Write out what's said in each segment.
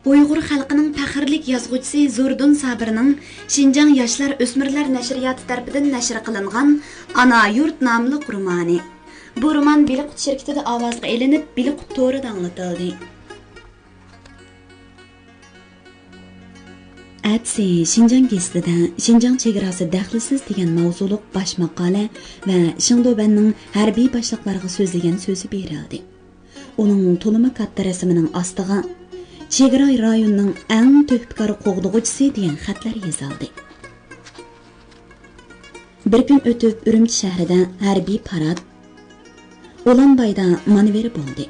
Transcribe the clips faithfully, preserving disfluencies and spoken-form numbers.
ئۇيغۇر خەلقىنىڭ پەخىرلىك يازغۇچىسى زوردۇن سابىرنىڭ شىنجاڭ ياشلار ئۆسمۈرلەر نەشرىياتى تەرىپىدىن نەشر قىلىنغان ئانا يۇرت ناملىق رومانى. بۇ رومان بىلىقۇت شىركىتىدە ئاۋازغا ئېلىنىپ، بىلىقۇت تورىدا ئاڭلىتىلدى. ئەتىسى شىنجاڭ گېزىتىدە شىنجاڭ چېگراسى دەخلىسىز دېگەن ماۋزۇلۇق باش ماقالە ۋە شېڭدۇبەننىڭ ھەربىي باشلىقلارغا سۆزلىگەن سۆزى بېرىلدى. ئۇنىڭ تولىمۇ كاتتا رەسىمىنىڭ ئاستىغا «چېگرا رايونىنىڭ ئەڭ تۆھپىكار قوغدىغۇچىسى» دېگەن خەتلەر يېزىلدى. بىر كۈن ئۆتۈپ، ئۈرۈمچى شەھىرىدە ھەربىي پارات، ئۇلانبايدا مانېۋىر بولدى.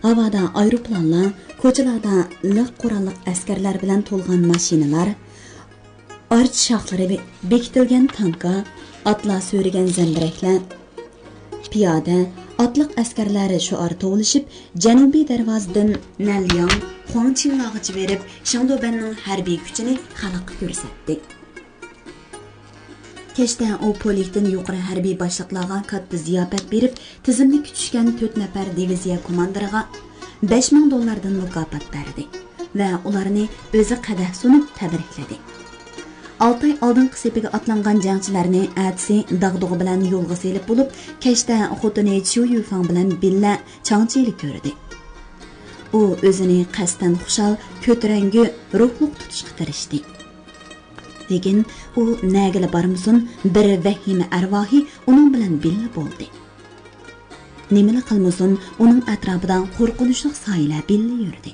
ھاۋادا ئايروپىلانلار، كوچىلاردا لىق قوراللىق ئەسكەرلەر بىلەن تولغان ماشىنىلار، ئارچا شاخلىرى بې-، بېكىتىلگەن تانكا، ئاتلار سۆرىگەن زەمبىرەكلەر، پىيادە، ئاتلىق ئەسكەرلەر شوئار توۋلىشىپ، جەنۇبىي دەرۋازىدىن نەنلياڭ، خۇاڭچىڭلارغىچە بېرىپ، شېڭدۇبەننىڭ ھەربىي كۈچىنى خەلققە كۆرسەتتى. كەچتە ئۇ پولكتىن يۇقىرى ھەربىي باشلىقلارغا كاتتا زىياپەت بېرىپ، تىزىملىككە چۈشكەن تۆت نەپەر دىۋىزىيە كوماندىرىغا بەش مىڭ دوللاردىن مۇكاپات بەردى ۋە ئۇلارنى ئۆزى قەدەھ سۇنۇپ تەبرىكلىدى. ئالتاي ئالدىنقى سېپىگە ئاتلانغان جەڭچىلەرنى ئەتىسى داغدۇغا بىلەن يولغا سېلىپ بولۇپ، كەچتە خوتۇنى چيۇ يۈفاڭ بىلەن بىللە چاڭچىلى كۆردى. ئۇ ئۆزىنى قەستەن خۇشال، كۆتۈرەڭگۈ، روھلۇق تۇتۇشقا تىرىشتى. لېكىن ئۇ نەگىلا بارمىسۇن، بىر ۋەھىمە ئەرۋاھى ئۇنىڭ بىلەن بىللە بولدى. نېمىلا قىلمىسۇن، ئۇنىڭ ئەتراپىدا قورقۇنچلۇق سايىلەر بىللە يۈردى.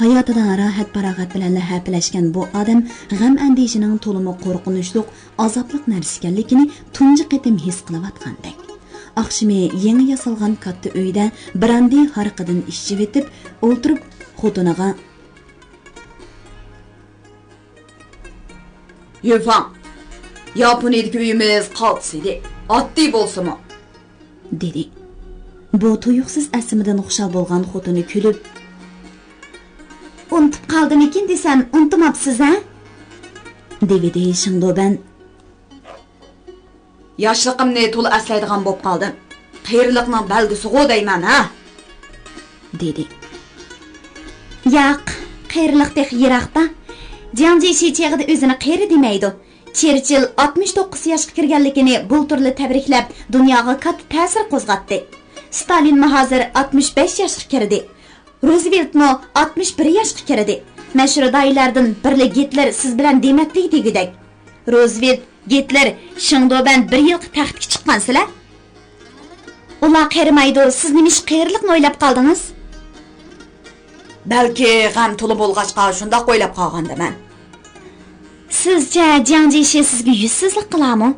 ھاياتىدا راھەت-پاراغەت بىلەنلا ھەپىلەشكەن بۇ ئادەم غەم-ئەندىشىنىڭ تولىمۇ قورقۇنچلۇق، ئازابلىق نەرسە ئىكەنلىكىنى تۇنجى قېتىم ھېس قىلىۋاتقاندەك. ئاخشىمى يېڭى ياسالغان كاتتا ئۆيدە براندى ھارىقىدىن ئىچىۋېتىپ ئولتۇرۇپ، خوتۇنىغا، يۈفاڭ، ياپونىيىدىكى ئۆيىمىز قالتىس ئىدى. ئاددىي بولسىمۇ، دېدى. بۇ تۇيۇقسىز ئەسلىمىدىن خۇشال بولغان خوتۇنى كۈلۈپ، ئۇنتۇپ قالدىمىكىن دېسەم، ئۇنتۇماپسىز ھە؟ دېۋىدى شېڭدۇبەن. ياشلىقىمنى تولا ئەسلەيدىغان بولۇپ قالدىم. قېرىلىقنىڭ بەلگىسىغۇ دەيمەن ھە؟ دېدى. ياق، قېرىلىق تېخى يىراقتا. جياڭ جيېشى چېغىدا ئۆزىنى قېرى دېمەيدۇ. چېرچىل ئاتمىش توققۇز ياشقا كىرگەنلىكىنى بۇلتۇرلا تەبرىكلەپ، دۇنياغا كاتتا تەسىر قوزغاتتى. ستالىنمۇ ھازىر ئاتمىش بەش ياشقا كىردى. روزۋېلتمۇ ئاتمىش بىر ياشقا كىردى. مەشھۇر داھىيلەردىن بىرلا گىتلېر سىز بىلەن دېمەتتى دېگۈدەك. روزۋېلت، گىتلېر، شېڭدۇبەن بىر يىلقى تەختكە چىققانسىلەر. ئۇلار قېرىمايدۇ، سىز نېمىشقا قېرىلىقنى ئويلاپ قالدىڭىز؟ بەلكى غەم تولا بولغاچقا شۇنداق ئويلاپ قالغاندىمەن. سىزچە جياڭ جيېشى سىزگە يۈزسىزلىك قىلارمۇ؟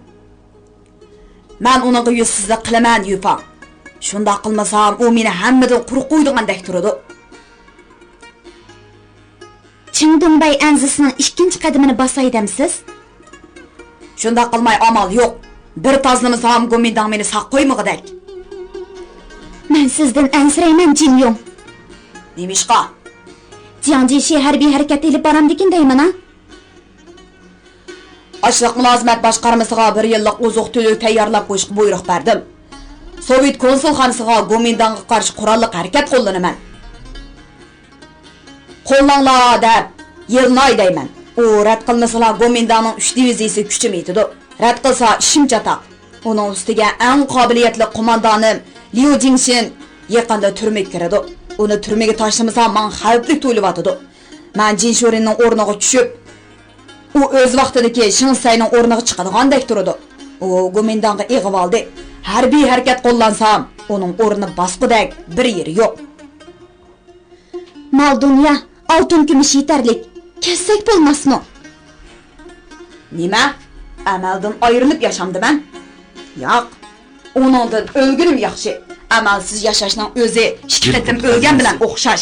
مەن ئۇنىڭغا يۈزسىزلىك قىلىمەن، يۈفاڭ. شۇنداق قىلمىسام، ئۇ مېنى ھەممىدىن قۇرۇق قويىدىغاندەك تۇرىدۇ. چىڭدۇڭبەي ئەنزىسىنىڭ ئىككىنچى قەدىمىنى باساي دەمسىز؟ شۇنداق قىلماي ئامال يوق. بىر تازىلىمىسام، گومىنداڭ مېنى ساق قويمىغۇدەك. مەن سىزدىن ئەنسىرەيمەن، جىنيۇڭ. نېمىشقا؟ جياڭ جيېشى ھەربىي ھەرىكەت ئېلىپ بارامدىكىن دەيمەن ھە. ئاشلىق مۇلازىمەت باشقارمىسىغا بىر يىللىق ئوزۇق-تۈلۈك تەييارلاپ قويۇشقا بۇيرۇق بەردىم. سوۋېت كونسۇلخانىسىغا گومىنداڭغا قارشى قوراللىق ھەرىكەت قوللىنىمەن. قوللاڭلار دەپ يېلىناي دەيمەن. ئۇ رەت قىلمىسىلا، گومىنداڭنىڭ ئۈچ دىۋىزىيىسى كۈچىمى يېتىدۇ. رەت قىلسا، ئىشىم چاتاق. ئۇنىڭ ئۈستىگە ئەڭ قابىلىيەتلىك قوماندانىم ليۇ جىڭشىن يېقىندا تۈرمىگە كىرىدۇ. ئۇنى تۈرمىگە تاشلىمىسا، ماڭا خەۋپلىك تۇيۇلۇۋاتىدۇ. مەن جىن شورىننىڭ ئورنىغا چۈشۈپ، ئۇ ئۆز ۋاقتىدىكى شېڭ سەينىڭ ئورنىغا چىقىدىغاندەك تۇرىدۇ. ئۇ گومىنداڭغا ئېغىۋالدى. ھەربىي ھەرىكەت قوللانسام، ئۇنىڭ ئورنىنى باسقۇدەك بىر يېرى يوق. مال-دۇنيا، ئالتۇن-كۈمۈش يېتەرلىك. كەتسەك بولماسمۇ؟ نېمە؟ ئەمەلدىن ئايرىلىپ ياشامدىمەن؟ ياق، ئۇنىڭدىن ئۆلگىنىم ياخشى. ئەمەلسىز ياشاشنىڭ ئۆزى ئىككى قېتىم ئۆلگەن بىلەن ئوخشاش.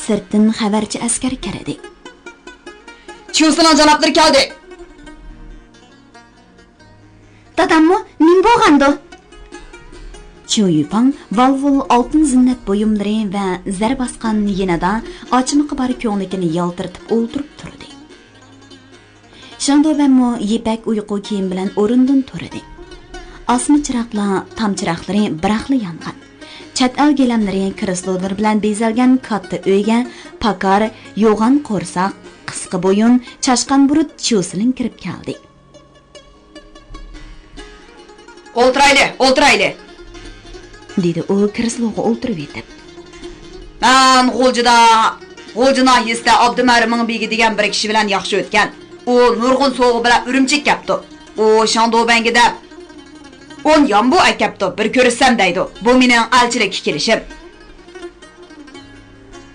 سىرتتىن خەۋەرچى ئەسكەر كىردى. چيۇسىنىڭ جانابلىرى كەلدى. داداممۇ نېمە بولغاندۇ؟ چيۇ يۈفاڭ ۋال-ۋۇل ئالتۇن زىننەت بۇيۇملىرى ۋە زەر باسقان يېنىدا ئاچىمىقى بار كۆڭلىكىنى يالتىرىتىپ ئولتۇرۇپ تۇردى. شېڭدۇبەنمۇ يىپەك ئۇيقۇ كىيىم بىلەن ئورنىدىن تۇردى. ئاسما چىراغلار، تام چىراغلىرى بىراقلا يانغان. چەت ئەل گىلەملىرى كرېسلولىرى بىلەن بېزەلگەن كاتتا ئۆيگە پاكار، يوغان قورساق، قىسقا بويۇن، چاشقان بۇرۇت چيۇسىلىڭ كىرىپ كەلدى. ئولتۇرايلى، ئولتۇرايلى، دېدى ئۇ كرېسلوغا ئولتۇرۇۋېتىپ. مەن غۇلجىدا، غۇلجا ناھىيىسىدە ئابدۇمەرىپ مىڭبىگى دېگەن بىر كىشى بىلەن ياخشى ئۆتكەن. ئۇ نۇرغۇن سوۋغا بىلەن ئۈرۈمچىگە كەپتۇ. ئۇ شاڭدۇبەنگە دەپ ئون يامبۇ ئەكەپتۇ، بىر كۆرۈشسەم دەيدۇ. بۇ مېنىڭ ئەلچىلىككە كېلىشىم.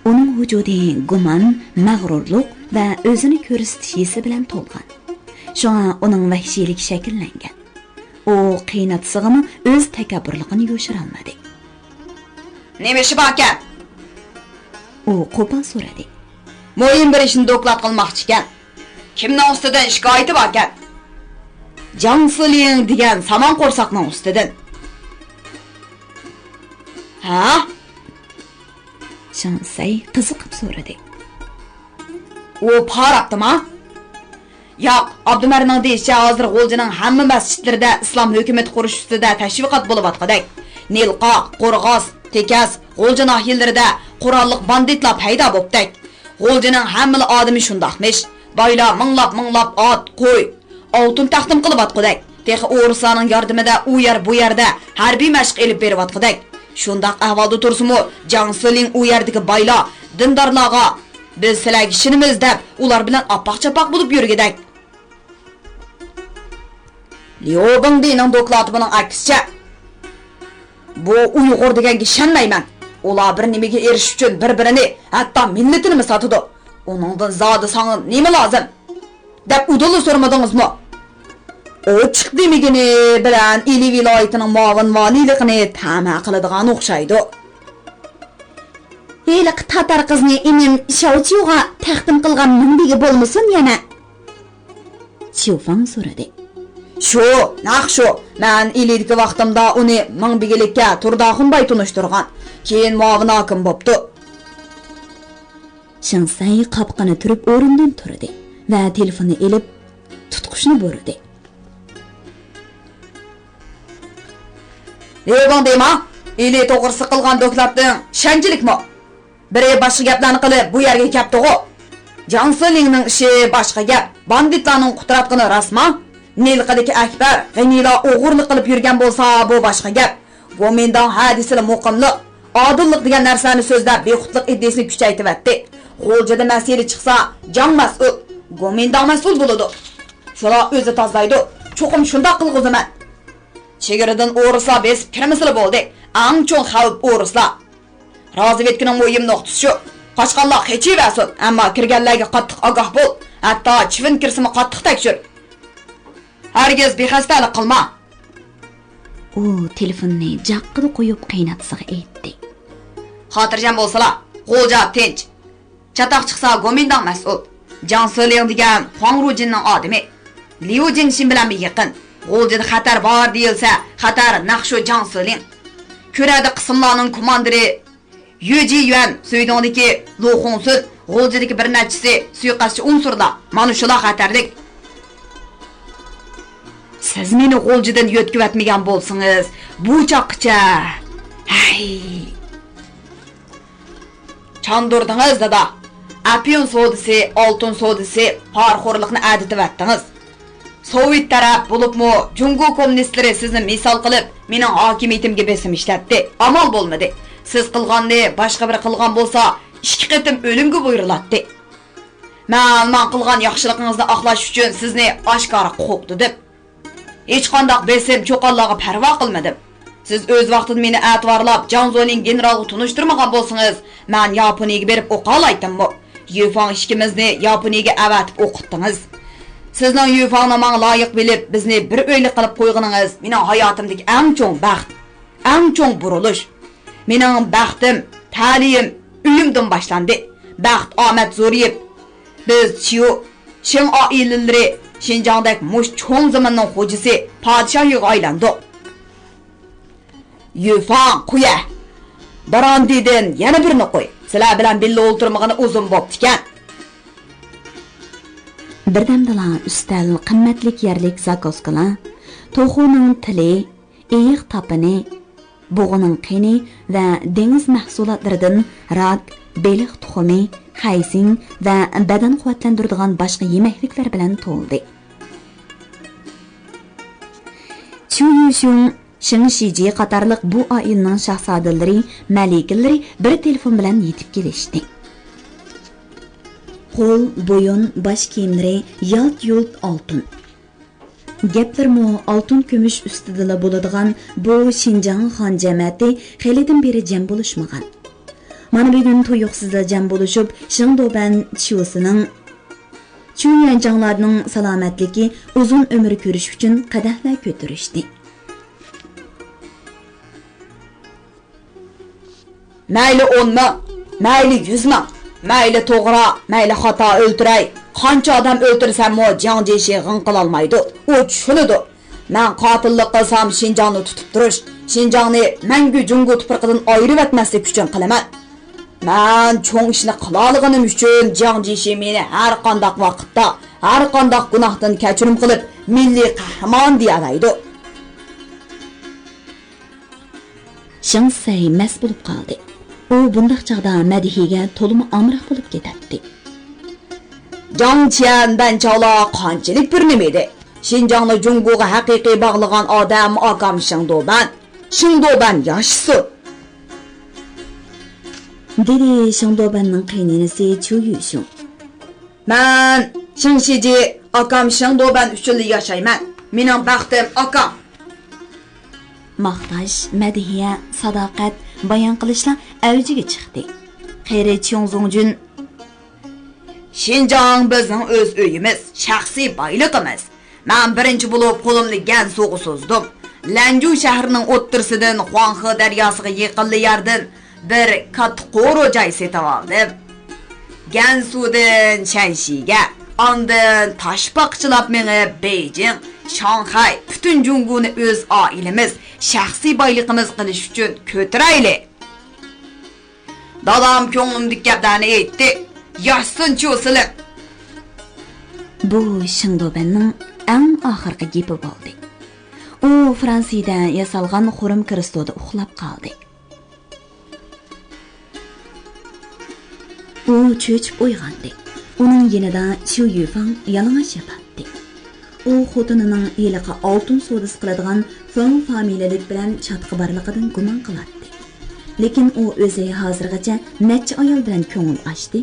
ئۇنىڭ ۋۇجۇدى گۇمان، مەغرۇرلۇق ۋە ئۆزىنى كۆرسىتىش ھېسسى بىلەن تولغان. شۇڭا ئۇنىڭ ۋەھشىيلىكى شەكىللەنگەن. ئۇ قېيىنئاتىسىغىمۇ ئۆز تەكەببۇرلۇقىنى يوشۇرالمىدى. نېمە ئىشى باركەن؟ ئۇ قوپال سورىدى. مۇھىم بىر ئىشنى دوكلات قىلماقچىكەن. كىمنىڭ ئۈستىدىن شىكايىتى باركەن؟ جاڭ سىلىڭ دېگەن سامان قورساقنىڭ ئۈستىدىن. ھە؟ شېڭ سەي قىزىقىپ سورىدى. ئۇ پاراپتىما؟ ياق، ئابدۇمەرنىڭ دېيىشىچە، ھازىر غۇلجىنىڭ ھەممە مەسچىتلىرىدە ئىسلام ھۆكۈمىتى قۇرۇش ئۈستىدە تەشۋىقات بولۇۋاتقۇدەك. نىلقا، قورغاس، تېكەز، غۇلجا ناھىيەلىرىدە قوراللىق باندىتلار پەيدا بوپتەك. غۇلجىنىڭ ھەممىلا ئادىمى شۇنداقمىش. بايلار مىڭلاپ-مىڭلاپ ئات، قوي، ئالتۇن تەقدىم قىلىۋاتقۇدەك. تېخى ئورۇسلارنىڭ ياردىمىدە ئۇ يەر، بۇ يەردە ھەربىي مەشىق ئېلىپ بېرىۋاتقۇدەك. شۇنداق ئەھۋالدا تۇرسىمۇ، جاڭ سىلىڭ ئۇ يەردىكى بايلار، دىندارلارغا، «بىز سىلەرگە ئىشىنىمىز» دەپ، ئۇلار بىلەن ئاپئاق-چاپئاق بولۇپ يۈرگۈدەك. ليۇ بىڭدىنىڭ دوكلاتى بۇنىڭ ئەكسىچە. بۇ ئۇيغۇر دېگەنگە ئىشەنمەيمەن. ئۇلار بىر نېمىگە ئېرىشىش ئۈچۈن بىر-بىرىنى، ھەتتا مىللىتىنىمۇ ساتىدۇ. ئۇنىڭدىن زادى ساڭا نېمە لازىم؟ دەپ ئۇدۇللا سورىمىدىڭىزمۇ؟ ئوچۇق دېمىگىنى بىلەن ئىلى ۋىلايىتىنىڭ مۇئاۋىن ۋالىيلىقىنى تەمە قىلىدىغان ئوخشايدۇ. ھېلىقى تاتار قىزنى ئىنىم شاۋچيۇغا تەقدىم قىلغان مىڭبىگە بولمىسۇن يەنە؟ چيۇفاڭ سورىدى. شۇ، نەق شۇ. مەن ئىلىدىكى ۋاقتىمدا ئۇنى مىڭبىگىلىككە تۇرداخۇن باي تونۇشتۇرغان. كېيىن مۇئاۋىن ھاكىم بوپتۇ. شېڭ سەي قاپىقىنى تۈرۈپ ئورنىدىن تۇردى ۋە تېلېفوننى ئېلىپ، تۇتقۇچنى بۇرىدى. ليۇ بىڭدىما، ئىلى توغرىسىدا قىلغان دوكلاتىڭ ئىشەنچلىكمۇ؟ بىرى باشقا گەپلەرنى قىلىپ، بۇ يەرگە كەپتىغۇ. جاڭ سىلىڭنىڭ ئىشى باشقا گەپ. باندىتلارنىڭ قۇتراتقىنى راستما؟ نىلقىدىكى ئەكبەر، غېنىلار ئوغرىلىق قىلىپ يۈرگەن بولسا، بۇ باشقا گەپ. گومىنداڭ ھە دېسىلا مۇقىملىق، ئادىللىق دېگەن نەرسىلەرنى سۆزلەپ، بىخۇدلۇق ئىدىيىسىنى كۈچەيتىۋەتتى. غۇلجىدا مەسىلە چىقسا، جاڭ مەسئۇل، گومىنداڭ مەسئۇل بولىدۇ. شۇلار ئۆزى تازىلايدۇ. چوقۇم شۇنداق قىلغۇزىمەن. چېگرىدىن ئورۇسلار بېسىپ كىرمىسىلا بولدى. ئەڭ چوڭ خەۋپ ئورۇسلار. رازۋېدكىنىڭ مۇھىم نۇقتىسى شۇ. قاچقانلار قېچىۋەرسۇن، ئەمما كىرگەنلەرگە قاتتىق ئاگاھ بول. ھەتتا چىۋىن كىرسىمۇ قاتتىق تەكشۈر. ھەرگىز بىخەستەلىك قىلما. ئۇ تېلېفوننى جاققىلا قويۇپ، قېيىنئاتىسىغا ئېيتتى. خاتىرجەم بولسىلا، غۇلجا تىنچ. چاتاق چىقسا، گومىنداڭ مەسئۇل. جاڭ سېلىڭ دېگەن خۇاڭ رۇجىننىڭ ئادىمى. ليۇ جىڭشىن بىلەنمۇ يېقىن. غۇلجىدا خەتەر بار دېيىلسە، خەتەر نەق شۇ جاڭ سېلىڭ. كۈرەدە قىسىملارنىڭ كوماندىرى يۈ جى يۈەن، سۈيدۇڭدىكى لۇ خۇڭسۈن، غۇلجىدىكى بىر نەچچىسى سۇيىقەستچى ئۇنسۇرلار. مانا شۇلار خەتەرلىك. سىز مېنى غۇلجىدىن يۆتكىۋەتمىگەن بولسىڭىز، بۇ چاغقىچە، ھەي! چاندۇردىڭىز، دادا. ئەپيۈن سودىسى، ئالتۇن سودىسى، پارىخورلۇقنى ئەدىتىۋەتتىڭىز. سوۋېت تەرەپ، بولۇپمۇ جۇڭگو كوممۇنىستلىرى سىزنى مىسال قىلىپ، مېنىڭ ھاكىمىيىتىمگە بېسىم ئىشلەتتى. ئامال بولمىدى. سىز قىلغاننى باشقا بىرى قىلغان بولسا، ئىككى قېتىم ئۆلۈمگە بۇيرۇلاتتى. مەن ماڭا قىلغان ياخشىلىقىڭىزنى ئاقلاش ئۈچۈن سىزنى ئاشكارا قوغدىدىم. ھېچقانداق بېسىم، چوقانلارغا پەرۋا قىلمىدىم. سىز ئۆز ۋاقتىدا مېنى ئەتىۋارلاپ، جاڭ زولىن گېنېرالغا تونۇشتۇرمىغان بولسىڭىز، مەن ياپونىيىگە بېرىپ ئوقالايتتىممۇ؟ يۈفاڭ ئىككىمىزنى ياپونىيەگە ئەۋەتىپ ئوقۇتتىڭىز. سىزنىڭ يۈفاڭنى ماڭا لايىق بىلىپ، بىزنى بىر ئۆيلۈك قىلىپ قويغىنىڭىز مېنىڭ ھاياتىمدىكى ئەڭ چوڭ بەخت، ئەڭ چوڭ بۇرۇلۇش. مېنىڭ بەختىم، تەلىيىم ئۆيۈمدىن باشلاندى. بەخت، ئامەت زورىيىپ، بىز چيۇ، شېڭ ئائىلىلىرى شىنجاڭدەك مۇشۇ چوڭ زېمىننىڭ خوجىسى، پادىشاھىغا ئايلاندۇق. يۈفاڭ، قويە! براندىدىن يەنە بىرنى قوي. سىلەر بىلەن بىللە ئولتۇرمىغىنى ئۇزۇن بوپتىكەن. بىردەمدىلا ئۈستەل، قىممەتلىك يەرلىك زاكۇسكىلار، توخۇنىڭ تىلى، ئېيىق تاپىنى، بۇغىنىڭ قېنى ۋە دېڭىز مەھسۇلاتلىرىدىن راك، بېلىق تۇخۇمى، خەيسىڭ ۋە بەدەن قۇۋۋەتلەندۈرىدىغان باشقا يېمەكلىكلەر بىلەن تولدى. چيۇ يۈشۈڭ، شېڭ شىجى قاتارلىق بۇ ئائىلىنىڭ شاھزادىلىرى، مەلىكىلىرى بىر تېلېفون بىلەن يېتىپ كېلىشتى. قول، بويۇن، باش كىيىملىرى يالت-يۇلت ئالتۇن. گەپلىرىمۇ ئالتۇن كۈمۈش ئۈستىدىلا بولىدىغان بۇ شىنجاڭ خان جەمەتى خېلىدىن بېرى جەم بولۇشمىغان. مانا بۈگۈن تۇيۇقسىزلا جەم بولۇشۇپ، شېڭدۇبەن چيۇسىنىڭ، چيۇ يۈەنجاڭلارنىڭ سالامەتلىكى، ئۇزۇن ئۆمۈر كۆرۈش ئۈچۈن قەدەھلەر كۆتۈرۈشتى. مەيلى ئون مىڭ، مەيلى يۈز مىڭ، مەيلى توغرا، مەيلى خاتا ئۆلتۈرەي. قانچە ئادەم ئۆلتۈرسەممۇ جياڭ جيېشى غىڭ قىلالمايدۇ. ئۇ چۈشىنىدۇ. مەن قاتىللىق قىلسام، شىنجاڭنى تۇتۇپ تۇرۇش، شىنجاڭنى مەڭگۈ جۇڭگو تۇپرىقىدىن ئايرىۋەتمەسلىك ئۈچۈن قىلىمەن. مەن چوڭ ئىشنى قىلالىغىنىم ئۈچۈن جياڭ جيېشى مېنى ھەر قانداق ۋاقىتتا، ھەر قانداق گۇناھتىن كەچۈرۈم قىلىپ، مىللىي قەھرىمان دېيەلەيدۇ. شېڭ سەي مەست بولۇپ قالدى. ئۇ بۇنداق چاغدا مەدھىيگە تولىمۇ ئامراق بولۇپ كېتەتتى. جاڭ چيەن بەن چاغلا قانچىلىك بىر نېمە ئىدى؟ شىنجاڭنى جۇڭگوغا ھەقىقىي باغلىغان ئادەم ئاكام شېڭدۇبەن. شېڭدۇبەن ياشىسۇن! دېدى شېڭدۇبەننىڭ قېيىنئىنىسى چيۇ يۈشۈڭ. مەن شېڭ شىجى ئاكام شېڭدۇبەن ئۈچۈنلا ياشايمەن. مېنىڭ بەختىم ئاكام. ماختاش، مەدھىيە، ساداقەت، بايان قىلىشلار ئەۋجىگە چىقتى. قېرى چيۇڭ زۇڭجۈن. شىنجاڭ بىزنىڭ ئۆز ئۆيىمىز، شەخسىي بايلىقىمىز. مەن بىرىنچى بولۇپ قولۇمنى گەنسۇغا سوزدۇم. لەنجۇ شەھىرىنىڭ ئوتتۇرىسىدىن خۇاڭخې دەرياسىغا يېقىنلا يەردىن بىر كاتتا قورۇ جاي سېتىۋالدىم. گەنسۇدىن شەنشىگە، ئاندىن تاشپاقىچىلاپ مېڭىپ بېيجىڭ، شاڭخەي، پۈتۈن جۇڭگونى ئۆز ئائىلىمىز، شەخسىي بايلىقىمىز قىلىش ئۈچۈن كۆتۈرەيلى. دادام كۆڭلۈمدىكى گەپلەرنى ئېيتتى. ياشىسۇن چيۇ سىلىم! بۇ شېڭدۇبەننىڭ ئەڭ ئاخىرقى گېپى بولدى. ئۇ فرانسىيىدە ياسالغان خۇرۇم كرېستودا ئۇخلاپ قالدى. ئۇ چۆچۈپ ئويغاندى. ئۇنىڭ يېنىدا چيۇ يۈفاڭ يالىڭاچ ياتاتتى. ئۇ خوتۇنىنىڭ ھېلىقى ئالتۇن سودىسى قىلىدىغان فېڭ فامىلىلىك بىلەن چاتىقى بارلىقىدىن گۇمان قىلاتتى. لېكىن ئۇ ئۆزى ھازىرغىچە نەچچە ئايال بىلەن كۆڭۈل ئاچتى.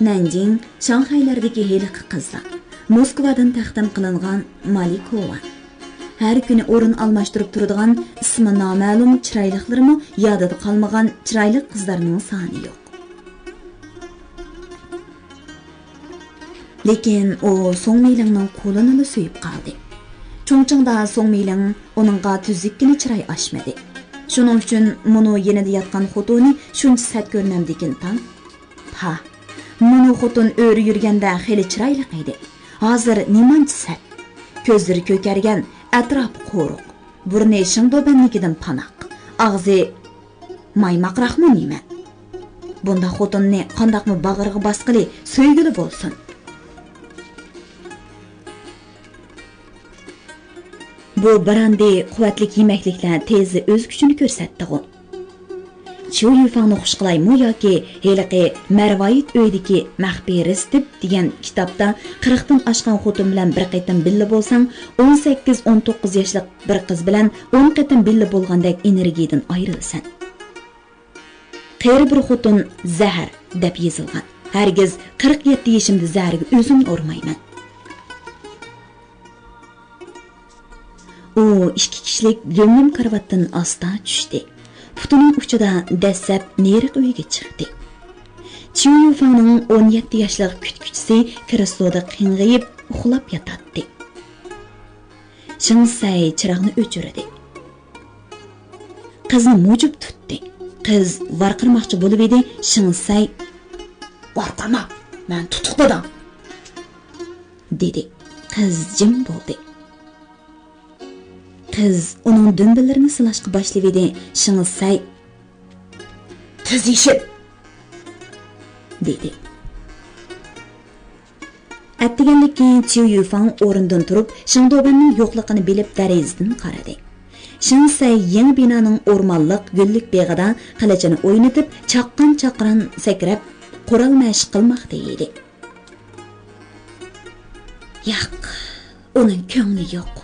نەنجىڭ، شاڭخەيلەردىكى ھېلىقى قىزلار، موسكۋادىن تەقدىم قىلىنغان مالىكوۋا، ھەر كۈنى ئورۇن ئالماشتۇرۇپ تۇرىدىغان ئىسمى نامەلۇم چىرايلىقلىرىمۇ يادىدا قالمىغان چىرايلىق قىزلارنىڭ سانى يوق. لېكىن ئۇ سۇڭ مىلىڭنىڭ قولىنىلا سۆيۈپ قالدى. چۇڭچىڭدا سۇڭ مىلىڭ ئۇنىڭغا تۈزۈككىنە چىراي ئاچمىدى. شۇنىڭ ئۈچۈن مۇنۇ يېنىدا ياتقان خوتۇنى شۇنچە سەت كۆرۈنەمدىكىن تاڭ. پاھ، مۇنۇ خوتۇن ئۆرە يۈرگەندە خېلى چىرايلىق ئىدى. ھازىر نېمانچە سەت. كۆزلىرى كۆكەرگەن، ئەتراپى قورۇق. بۇرنى شېڭدۇبەننىڭكىدىن پاناق. ئاغزى مايماقراقمۇ نېمە؟ بۇنداق خوتۇننى قانداقمۇ باغرىغا باسقىلى، سۆيگىلى بولسۇن. بۇ براندى، قۇۋۋەتلىك يېمەكلىكلەر تېزلا ئۆز كۈچىنى كۆرسەتتىغۇ. چيۇ يۈفاڭنى خۇش قىلايمۇ ياكى ھېلىقى مەرۋايىت ئۆيدىكى مەخپىي رېتسېپ دېگەن كىتابتا قىرىقتىن ئاشقان خوتۇن بىلەن بىر قېتىم بىللە بولساڭ، ئون سەككىز، ئون توققۇز ياشلىق بىر قىز بىلەن ئون قېتىم بىللە بولغاندەك ئېنېرگىيىدىن ئايرىلىسەن. قېرى بىر خوتۇن زەھەر دەپ يېزىلغان. ھەرگىز قىرىق يەتتە يېشىمدا زەھەرگە ئۆزۈمنى ئۇرمايمەن. ئۇ ئىككى كىشىلىك لۆم-لۆم كارىۋاتتىن ئاستا چۈشتى. پۇتىنىڭ ئۇچىدا دەسسەپ نېرىقى ئۆيگە چىقتى. چيۇ يۈفاڭنىڭ ئون يەتتە ياشلىق كۈتكۈچىسى كرېسلودا قىينىغىيىپ ئۇخلاپ ياتاتتى. شېڭ سەي چىراغنى ئۆچۈردى. قىزنى مۇجۇپ تۇتتى. قىز ۋارقىرىماقچى بولۇۋىدى، شېڭ سەي، «ۋارقىرىما، مەن تۇتۇق داداڭ!» دېدى. قىز جىم بولدى. قىز ئۇنىڭ دۈمبىلىرىنى سىلاشقا باشلىۋىدى، شېڭ سەي، «تېز يېشىل!» دېدى. ئەتىگەنلىكى چيۇ يۈفاڭ ئورنىدىن تۇرۇپ، شېڭدۇبەننىڭ يوقلۇقىنى بىلىپ، دېرىزىدىن قارىدى. شېڭ شىسەي يېڭى بىنانىڭ ئورمانلىق، گۈللۈك بېغىدا قىلىچىنى ئوينىتىپ، چاققان-چاققان سەكرەپ، قورال مەشىق قىلماقتا ئىدى. ياق، ئۇنىڭ كۆڭلى يوق،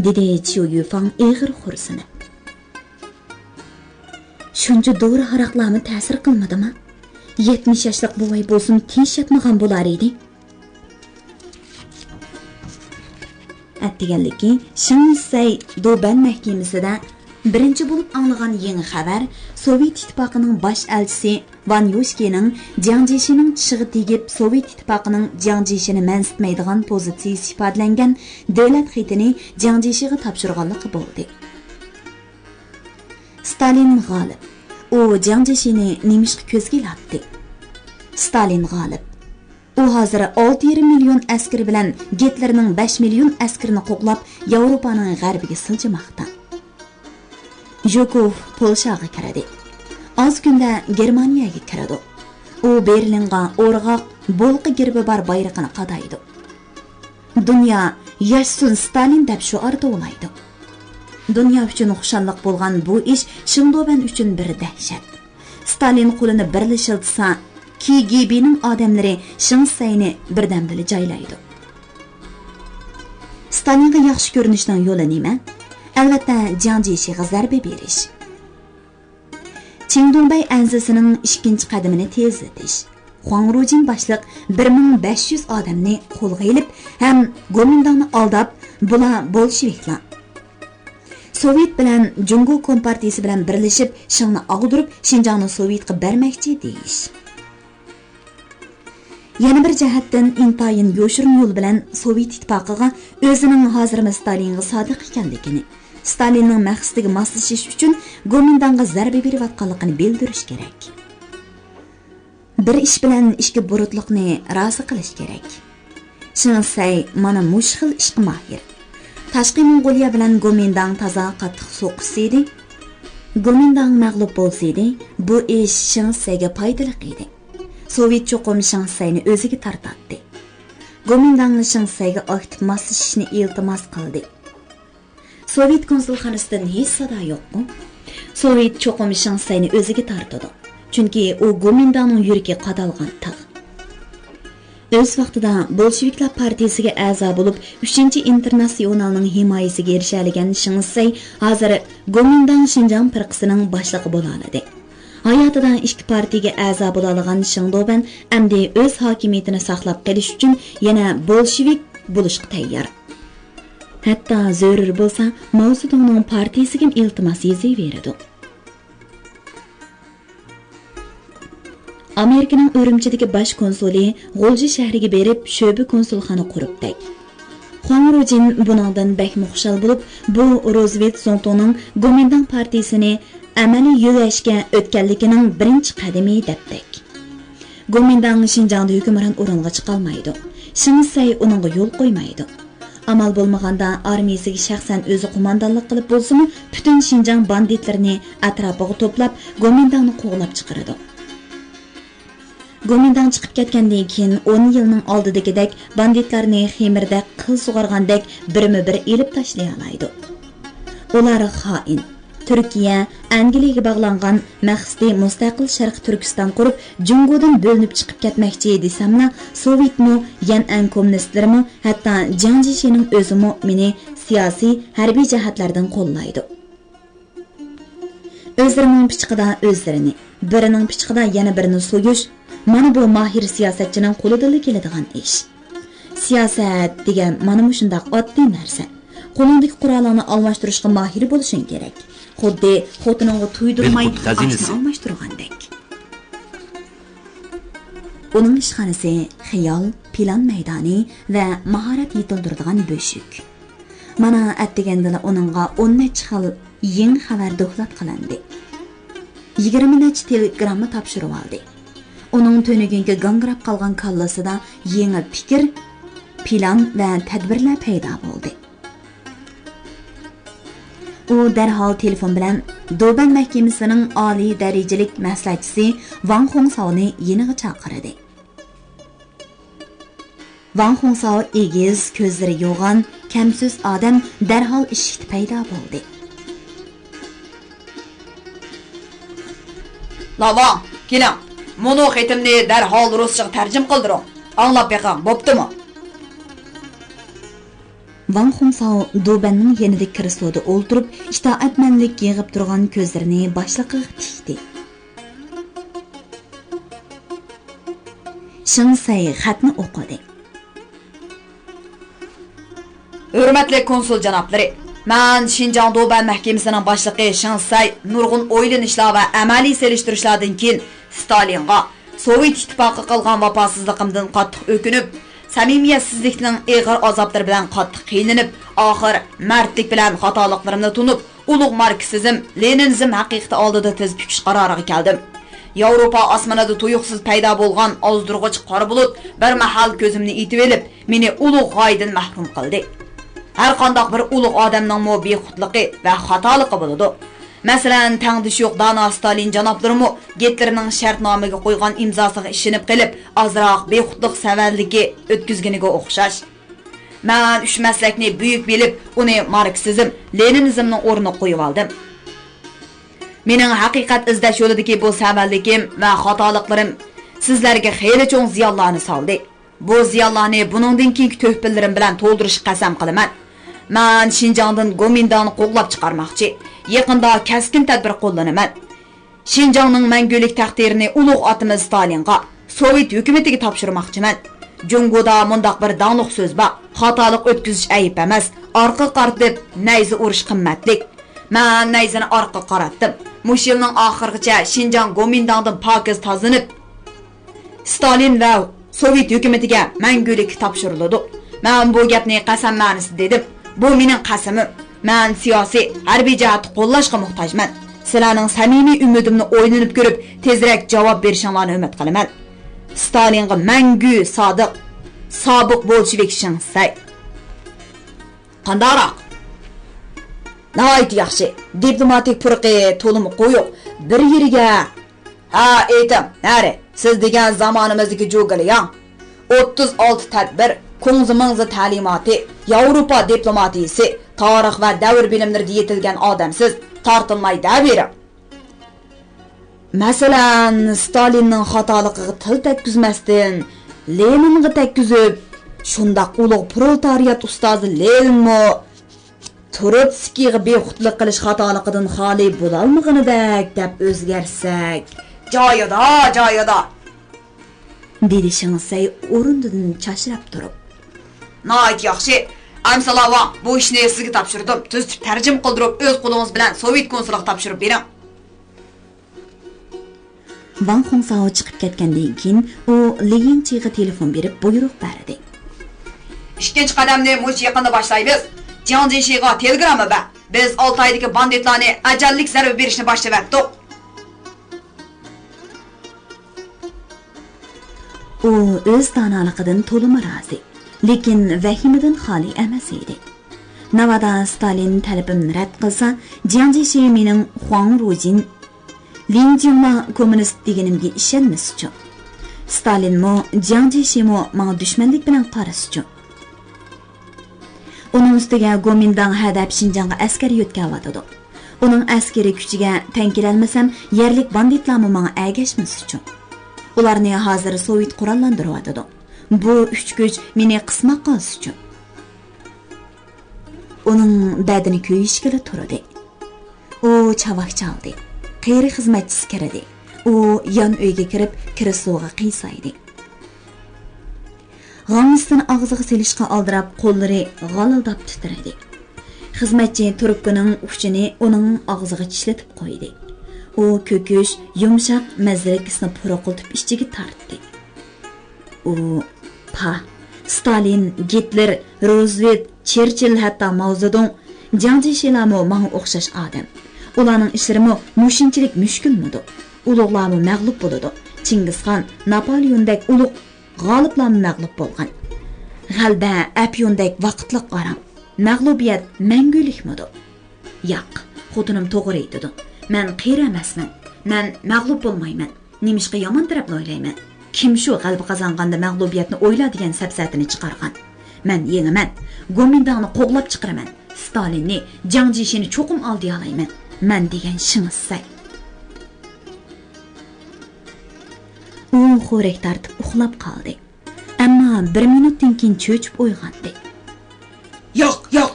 دېدى چيۇ يۈفاڭ ئېغىر خورسىنىپ. شۇنچە دورا ھاراقلارمۇ تەسىر قىلمىدىما؟ يەتمىش ياشلىق بوۋاي بولسىمۇ تىنچ ياتمىغان بولار ئىدى. ئەتىگەنلىكى شېڭ شىسەي دۇبەن مەھكىمىسىدە بىرىنچى بولۇپ ئاڭلىغان يېڭى خەۋەر سوۋېت ئىتتىپاقىنىڭ باش ئەلچىسى ۋان يوشكىنىڭ جياڭ جيېشىنىڭ چىشىغا تېگىپ، سوۋېت ئىتتىپاقىنىڭ جياڭ جيېشىنى مەنسىتمەيدىغان پوزىتسىيىسى ئىپادىلەنگەن دۆلەت خېتىنى جياڭ جيېشىغا تاپشۇرغانلىقى بولدى. ستالىن غالىب. ئۇ جياڭ جيېشىنى نېمىشقا كۆزگە ئىلاتتى؟ ستالىن غالىب. ئۇ ھازىر ئالتە يېرىم مىليون ئەسكىرى بىلەن گىتلېرنىڭ بەش مىليون ئەسكىرىنى قوغلاپ، ياۋروپانىڭ غەربىگە سىلجىماقتا. ژۇكوف پولشاغا كىردى. ئاز كۈندە گېرمانىيەگە كىرىدۇ. ئۇ بېرلىنغا ئورغاق بولقا گېربى بار بايرىقىنى قادايدۇ. دۇنيا ياشىسۇن ستالىن دەپ شوئار توۋلايدۇ. دۇنيا ئۈچۈن خۇشاللىق بولغان بۇ ئىش شېڭدۇبەن ئۈچۈن بىر دەھشەت. ستالىن قولىنى بىرلا شىلتىسا، كىگىبىنىڭ ئادەملىرى شېڭ شىسەينى بىردەمدىلا جايلايدۇ. ستالىنغا ياخشى كۆرۈنۈشنىڭ يولى نېمە؟ ئەلۋەتتە، جياڭ جيېشىغا زەربە بېرىش. چىڭدۇڭبەي ئەنزىسىنىڭ ئىككىنچى قەدىمىنى تېزلىتىش. خۇاڭ رۇجىن باشلىق بىر مىڭ بەش يۈز ئادەمنى قولغا ئېلىپ ھەم گومىنداڭنى ئالداپ، بۇلار بولشېۋىكلار، سوۋېت بىلەن جۇڭگو كومپارتىيىسى بىلەن بىرلىشىپ شېڭنى ئاغدۇرۇپ، شىنجاڭنى سوۋېتقا بەرمەكچى دېيىش. يەنە بىر جەھەتتىن، ئىنتايىن يوشۇرۇن يول بىلەن سوۋېت ئىتتىپاقىغا ئۆزىنىڭ ھازىرمۇ ستالىنغا سادىق ئىكەنلىكىنى، ستالىننىڭ مەقسىتىگە ماسلىشىش ئۈچۈن گومىنداڭغا زەربە بېرىۋاتقانلىقىنى بىلدۈرۈش كېرەك. بىر ئىش بىلەن ئىككى بۇرۇتلۇقنى رازى قىلىش كېرەك. شېڭ شىسەي مانا مۇشۇ خىل ئىشقا ماھىر. تاشقى موڭغۇلىيە بىلەن گومىنداڭ تازا قاتتىق سوقۇشسىدى. گومىنداڭ مەغلۇپ بولسىدى، بۇ ئىش شېڭ شىسەيگە پايدىلىق ئىدى. سوۋېت چوقۇم شېڭ شىسەينى ئۆزىگە تارتاتتى. گومىنداڭ شېڭ شىسەيگە ئاكتىپ ماسلىشىشنى ئىلتىماس قىلدى. سوۋېت كونسۇلخانىسىدىن ھېچ سادا يوققۇ؟ سوۋېت چوقۇم شېڭ شىسەينى ئۆزىگە تارتىدۇ. چۈنكى ئۇ گومىنداڭنىڭ يۈرىكى قادالغان تىغ. ئۆز ۋاقتىدا بولشېۋىكلار پارتىيىسىگە ئەزا بولۇپ، ئۈچىنچى ئىنتېرناتسىيونالنىڭ ھىمايىسىگە ئېرىشەلىگەن شېڭ شىسەي ھازىر گومىنداڭ شىنجاڭ پىرقىسىنىڭ باشلىقى بولالىدى. ھاياتىدا ئىككى پارتىيىگە ئەزا بولالىغان شېڭدۇبەن ئەمدى ئۆز ھاكىمىيىتىنى ساقلاپ قېلىش ئۈچۈن يەنە بولشېۋىك بولۇشقا تەييار. ھەتتا زۆرۈر بولسا، ماۋزېدۇڭنىڭ پارتىيىسىگىمۇ ئىلتىماس يېزىۋېرىدۇ. ئامېرىكىنىڭ ئۈرۈمچىدىكى باش كونسۇلى غۇلجى شەھىرىگە بېرىپ، شۆبە كونسۇلخانا قۇرۇپتەك. خۇاڭ رۇجىن بۇنىڭدىن بەكمۇ خۇشال بولۇپ، بۇ روزۋېلت زۇڭتۇڭنىڭ گومىنداڭ پارتىيىسىنى ئەمەلىي يۆلەشكە ئۆتكەنلىكىنىڭ بىرىنچى قەدىمى دەپتەك. گومىنداڭ شىنجاڭدا ھۆكۈمران ئورۇنغا چىقالمايدۇ. شېڭ شىسەي ئۇنىڭغا يول قويمايدۇ. ئامال بولمىغاندا، ئارمىيىسىگە شەخسەن ئۆزى قوماندانلىق قىلىپ بولسىمۇ، پۈتۈن شىنجاڭ باندىتلىرىنى ئەتراپىغا توپلاپ، گومىنداڭنى قوغلاپ چىقىرىدۇ. گومىنداڭ چىقىپ كەتكەندىن كېيىن، ئون يىلنىڭ ئالدىدىكىدەك باندىتلارنى خېمىردەك قىل سۇغارغاندەك بىرمۇ بىر ئېلىپ تاشلىيالايدۇ. ئۇلار خائىن. تۈركىيە، ئەنگلىيەگە باغلانغان، مەقسىتى مۇستەقىل شەرقىي تۈركىستان قۇرۇپ، جۇڭگودىن بۆلۈنۈپ چىقىپ كەتمەكچى دېسەملا، سوۋېتمۇ، يەنئەن كوممۇنىستلىرىمۇ، ھەتتا جياڭ جيېشىنىڭ ئۆزىمۇ مېنى سىياسىي، ھەربىي جەھەتلەردىن قوللايدۇ. ئۆزلىرىنىڭ پىچىقىدا ئۆزلىرىنى، بىرىنىڭ پىچىقىدا يەنە بىرىنى سويۇش، مانا بۇ ماھىر سىياسەتچىنىڭ قولىدىلا كېلىدىغان ئىش. سىياسەت دېگەن مانا مۇشۇنداق ئاددىي نەرسە. قولۇڭدىكى قورالىڭنى ئالماشتۇرۇشقا ماھىر بولۇشۇڭ كېرەك. خۇددى خوتۇنۇڭغا تۇيدۇرماي ئاچىنى ئالماشتۇرغاندەك. ئۇنىڭ ئىشخانىسى خىيال، پىلان مەيدانى ۋە ماھارەت يېتىلدۈرىدىغان بۆشۈك. مانا، ئەتىگەندىلا ئۇنىڭغا ئون نەچچە خىل يېڭى خەۋەر دوكلات قىلىندى. يىگىرمە نەچچە تېلېگرامما تاپشۇرۇۋالدى. ئۇنىڭ تۈنۈگۈنكى گاڭگىراپ قالغان كاللىسىدا يېڭى پىكىر، پىلان ۋە تەدبىرلەر پەيدا بولدى. ئۇ دەرھال تېلېفون بىلەن دۇبەن مەھكىمىسىنىڭ ئالىي دەرىجىلىك مەسلىھەتچىسى ۋاڭ خۇڭساۋنى يېنىغا چاقىردى. ۋاڭ خۇڭساۋ ئېگىز، كۆزلىرى يوغان، ھەمسۆز ئادەم دەرھال ئىشىكتە پەيدا بولدى. لاۋاڭ، كېلىڭ، مۇنۇ خېتىمنى دەرھال رۇسچىغا تەرجىمە قىلدۇرۇڭ. ئاڭلاپ بېقىڭ، بوپتۇمۇ؟ ۋاڭ خۇڭساۋ دۇبەننىڭ يېنىدىكى كرېسلودا ئولتۇرۇپ، ئىتائەتمەنلىك يېغىپ تۇرغان كۆزلىرىنى باشلىقىغا تىكتى. شېڭ سەي خەتنى ئوقۇدى. ھۆرمەتلىك كونسۇل جانابلىرى، مەن شىنجاڭ دۇبەن مەھكىمىسىنىڭ باشلىقى شېڭ سەي نۇرغۇن ئويلىنىشلار ۋە ئەمەلىي سېلىشتۇرۇشلاردىن كېيىن ستالىنغا، سوۋېت ئىتتىپاقىغا قىلغان ۋاپاسىزلىقىمدىن قاتتىق ئۆكۈنۈپ، سەمىمىيەتسىزلىكنىڭ ئېغىر ئازابلىرى بىلەن قاتتىق قىينىلىپ، ئاخىر مەردلىك بىلەن خاتالىقلىرىمنى تونۇپ، ئۇلۇغ ماركسىزم، لېنىنىزم ھەقىقىتى ئالدىدا تىز پۈكۈش قارارىغا كەلدىم. ياۋروپا ئاسمىنىدا تۇيۇقسىز پەيدا بولغان ئازدۇرغۇچ قارا بۇلۇت بىر مەھەل كۆزۈمنى ئېتىۋېلىپ، مېنى ئۇلۇغ غايىدىن مەھرۇم قىلدى. ھەرقانداق بىر ئۇلۇغ ئادەمنىڭمۇ بىخۇدلۇقى ۋە خاتالىقى بولىدۇ. مەسىلەن، تەڭدىشى يوق دانا ستالىن جانابلىرىمۇ گىتلېرنىڭ شەرتنامىگە قويغان ئىمزاسىغا ئىشىنىپ قېلىپ، ئازراق بىخۇدلۇق سەۋەنلىكى ئۆتكۈزگىنىگە ئوخشاش. مەن ئۈچ مەسلەكنى بۈيۈك بىلىپ، ئۇنى ماركسىزم، لېنىنىزمنىڭ ئورنىغا قويۇۋالدىم. مېنىڭ ھەقىقەت ئىزدەش يولىدىكى بۇ سەۋەنلىكىم ۋە خاتالىقلىرىم سىزلەرگە خېلى چوڭ زىيانلارنى سالدى. بۇ زىيانلارنى بۇنىڭدىن كېيىنكى تۆھپىلىرىم بىلەن تولدۇرۇشقا قەسەم قىلىمەن. مەن شىنجاڭدىن گومىنداڭنى قوغلاپ چىقارماقچى. يېقىندا كەسكىن تەدبىر قوللىنىمەن. شىنجاڭنىڭ مەڭگۈلۈك تەقدىرىنى ئۇلۇغ ئاتىمىز ستالىنغا، سوۋېت ھۆكۈمىتىگە تاپشۇرماقچىمەن. جۇڭگودا مۇنداق بىر داڭلىق سۆز بار، خاتالىق ئۆتكۈزۈش ئەيىب ئەمەس، ئارقىغا قارىتىپ نەيزە ئۇرۇش قىممەتلىك. مەن نەيزىنى ئارقىغا قاراتتىم. مۇشۇ يىلنىڭ ئاخىرىغىچە شىنجاڭ گومىنداڭدىن پاكىز تازىلىنىپ، ستالىن ۋە سوۋېت ھۆكۈمىتىگە مەڭگۈلۈككە تاپشۇرۇلىدۇ. مەن بۇ گەپنى قەسەم مەنىسىدە دېدىم. بۇ مېنىڭ قەسىمىم. مەن سىياسىي، ھەربىي جەھەتتە قوللاشقا موھتاجمەن. سىلەرنىڭ سەمىمىي ئۈمىدىمنى ئويلىنىپ كۆرۈپ، تېزرەك جاۋاب بېرىشىڭلارنى ئۈمىد قىلىمەن. ستالىنغا مەڭگۈ سادىق، سابىق بولشېۋىك شېڭ سەي. قانداقراق؟ ناھايىتى ياخشى. دىپلوماتىك پۇرىقى تولىمۇ قويۇق. بىر يېرىگە. ھە، ئېيتىڭ، نەرى، سىز دېگەن زامانىمىزدىكى جۇگېلياڭ. ئوتتۇز ئالتە تەدبىر، كۇڭزى مىڭزى تەلىماتى، ياۋروپا دىپلوماتىيىسى، تارىخ ۋە دەۋر بىلىملىرىدە يېتىلگەن ئادەمسىز، تارتىنماي دەۋېرىڭ. مەسىلەن، ستالىننىڭ خاتالىقىغا تىل تەگكۈزمەستىن، لېنىنغا تەگكۈزۈپ، شۇنداق ئۇلۇغ پرولېتارىيات ئۇستازى لېنىنمۇ تروتسكىيغا بىخۇدلۇق قىلىش خاتالىقىدىن خالىي بولالمىغىنىدەك دەپ ئۆزگەرتسەك. جايىدا، جايىدا. دېدى شېڭ سەي ئورنىدىن چاچراپ تۇرۇپ. ناھايىتى ياخشى. ئەمسىلا ۋاڭ، بۇ ئىشنى سىزگە تاپشۇردۇم. تۈزىتىپ تەرجىمە قىلدۇرۇپ، ئۆز قولىڭىز بىلەن سوۋېت كونسۇلىغا تاپشۇرۇپ بېرىڭ. ۋاڭ خۇڭساۋ چىقىپ كەتكەندىن كېيىن، ئۇ لى يىڭچىغا تېلېفون بېرىپ بۇيرۇق بەردى. ئىككىنچى قەدەمنى مۇشۇ يېقىندا باشلايمىز. جياڭ جىشىغا تېلېگرامما بەر. بىز ئالتايدىكى باندىتلارنى ئەجەللىك زەربە بېرىشنى باشلىۋەتتۇق. ئۇ ئۆز دانالىقىدىن تولىمۇ رازى، لېكىن ۋەھىمىدىن خالىي ئەمەس ئىدى. ناۋادا ستالىن تەلىپىمنى رەت قىلسا، جياڭ جيېشى مېنىڭ خۇاڭ رۇجىن، لىن جىڭلا كوممۇنىست دېگىنىمگە ئىشەنمىسىچۇ؟ ستالىنمۇ، جياڭ جيېشىمۇ ماڭا دۈشمەنلىك بىلەن قارىسىچۇ؟ ئۇنىڭ ئۈستىگە گومىنداڭ ھەدەپ شىنجاڭغا ئەسكەر يۆتكەۋاتىدۇ. ئۇنىڭ ئەسكىرىي كۈچىگە تەڭ كېلەلمىسەم، يەرلىك باندىتلارمۇ ماڭا ئەگەشمىسىچۇ؟ ئۇلارنى ھازىر سوۋېت قوراللاندۇرۇۋاتىدۇ. بۇ ئۈچ كۈچ مېنى قىسماق قىلسىچۇ؟ ئۇنىڭ بەدىنى كۆيۈشكىلا تۇردى. ئۇ چاۋاك چالدى. قېرى خىزمەتچىسى كىردى. ئۇ يان ئۆيگە كىرىپ، كرېسلوغا قىيسايدى. غاڭلىسىنى ئاغزىغا سېلىشقا ئالدىراپ، قوللىرى غالىلداپ تىترىدى. خىزمەتچى تۇرۇپكىنىڭ ئۇچىنى ئۇنىڭ ئاغزىغا چىشلىتىپ قويدى. ئۇ كۆكۈش، يۇمشاق مەززىلىك ئىسنى پۇرقۇلتۇپ ئىچىگە تارتتى. ئۇ، پاھ، ستالىن، گىتلېر، روزۋېلت، چېرچىل، ھەتتا ماۋزېدۇڭ، جياڭ جيېشىلارمۇ ماڭا ئوخشاش ئادەم. ئۇلارنىڭ ئىشلىرىمۇ مۇشۇنچىلىك مۈشكۈلمىدۇ؟ ئۇلۇغلارمۇ مەغلۇپ بولىدۇ. چىڭگىزخان، ناپولېئوندەك ئۇلۇغ غالىپلارمۇ مەغلۇپ بولغان. غەلىبە ئەپيۈندەك ۋاقىتلىق ئارام. مەغلۇبىيەت مەڭگۈلۈكمىدۇ؟ ياق، خوتۇنۇم توغرا ئېيتىدۇ. مەن قېرى ئەمەسمەن. مەن مەغلۇپ بولمايمەن. نېمىشقا يامان تەرەپنى ئويلايمەن؟ كىم شۇ غەلىبە قازانغاندا مەغلۇبىيەتنى ئويلا دېگەن سەپسەتىنى چىقارغان؟ مەن يېڭىمەن. گومىنداڭنى قوغلاپ چىقىرىمەن. ستالىننى، جياڭ جيېشىنى چوقۇم ئالدىيالايمەن. مەن دېگەن شېڭ شىسەي. ئۇ خورەك تارتىپ ئۇخلاپ قالدى. ئەمما بىر مىنۇتتىن كېيىن چۆچۈپ ئويغاندى. ياق، ياق!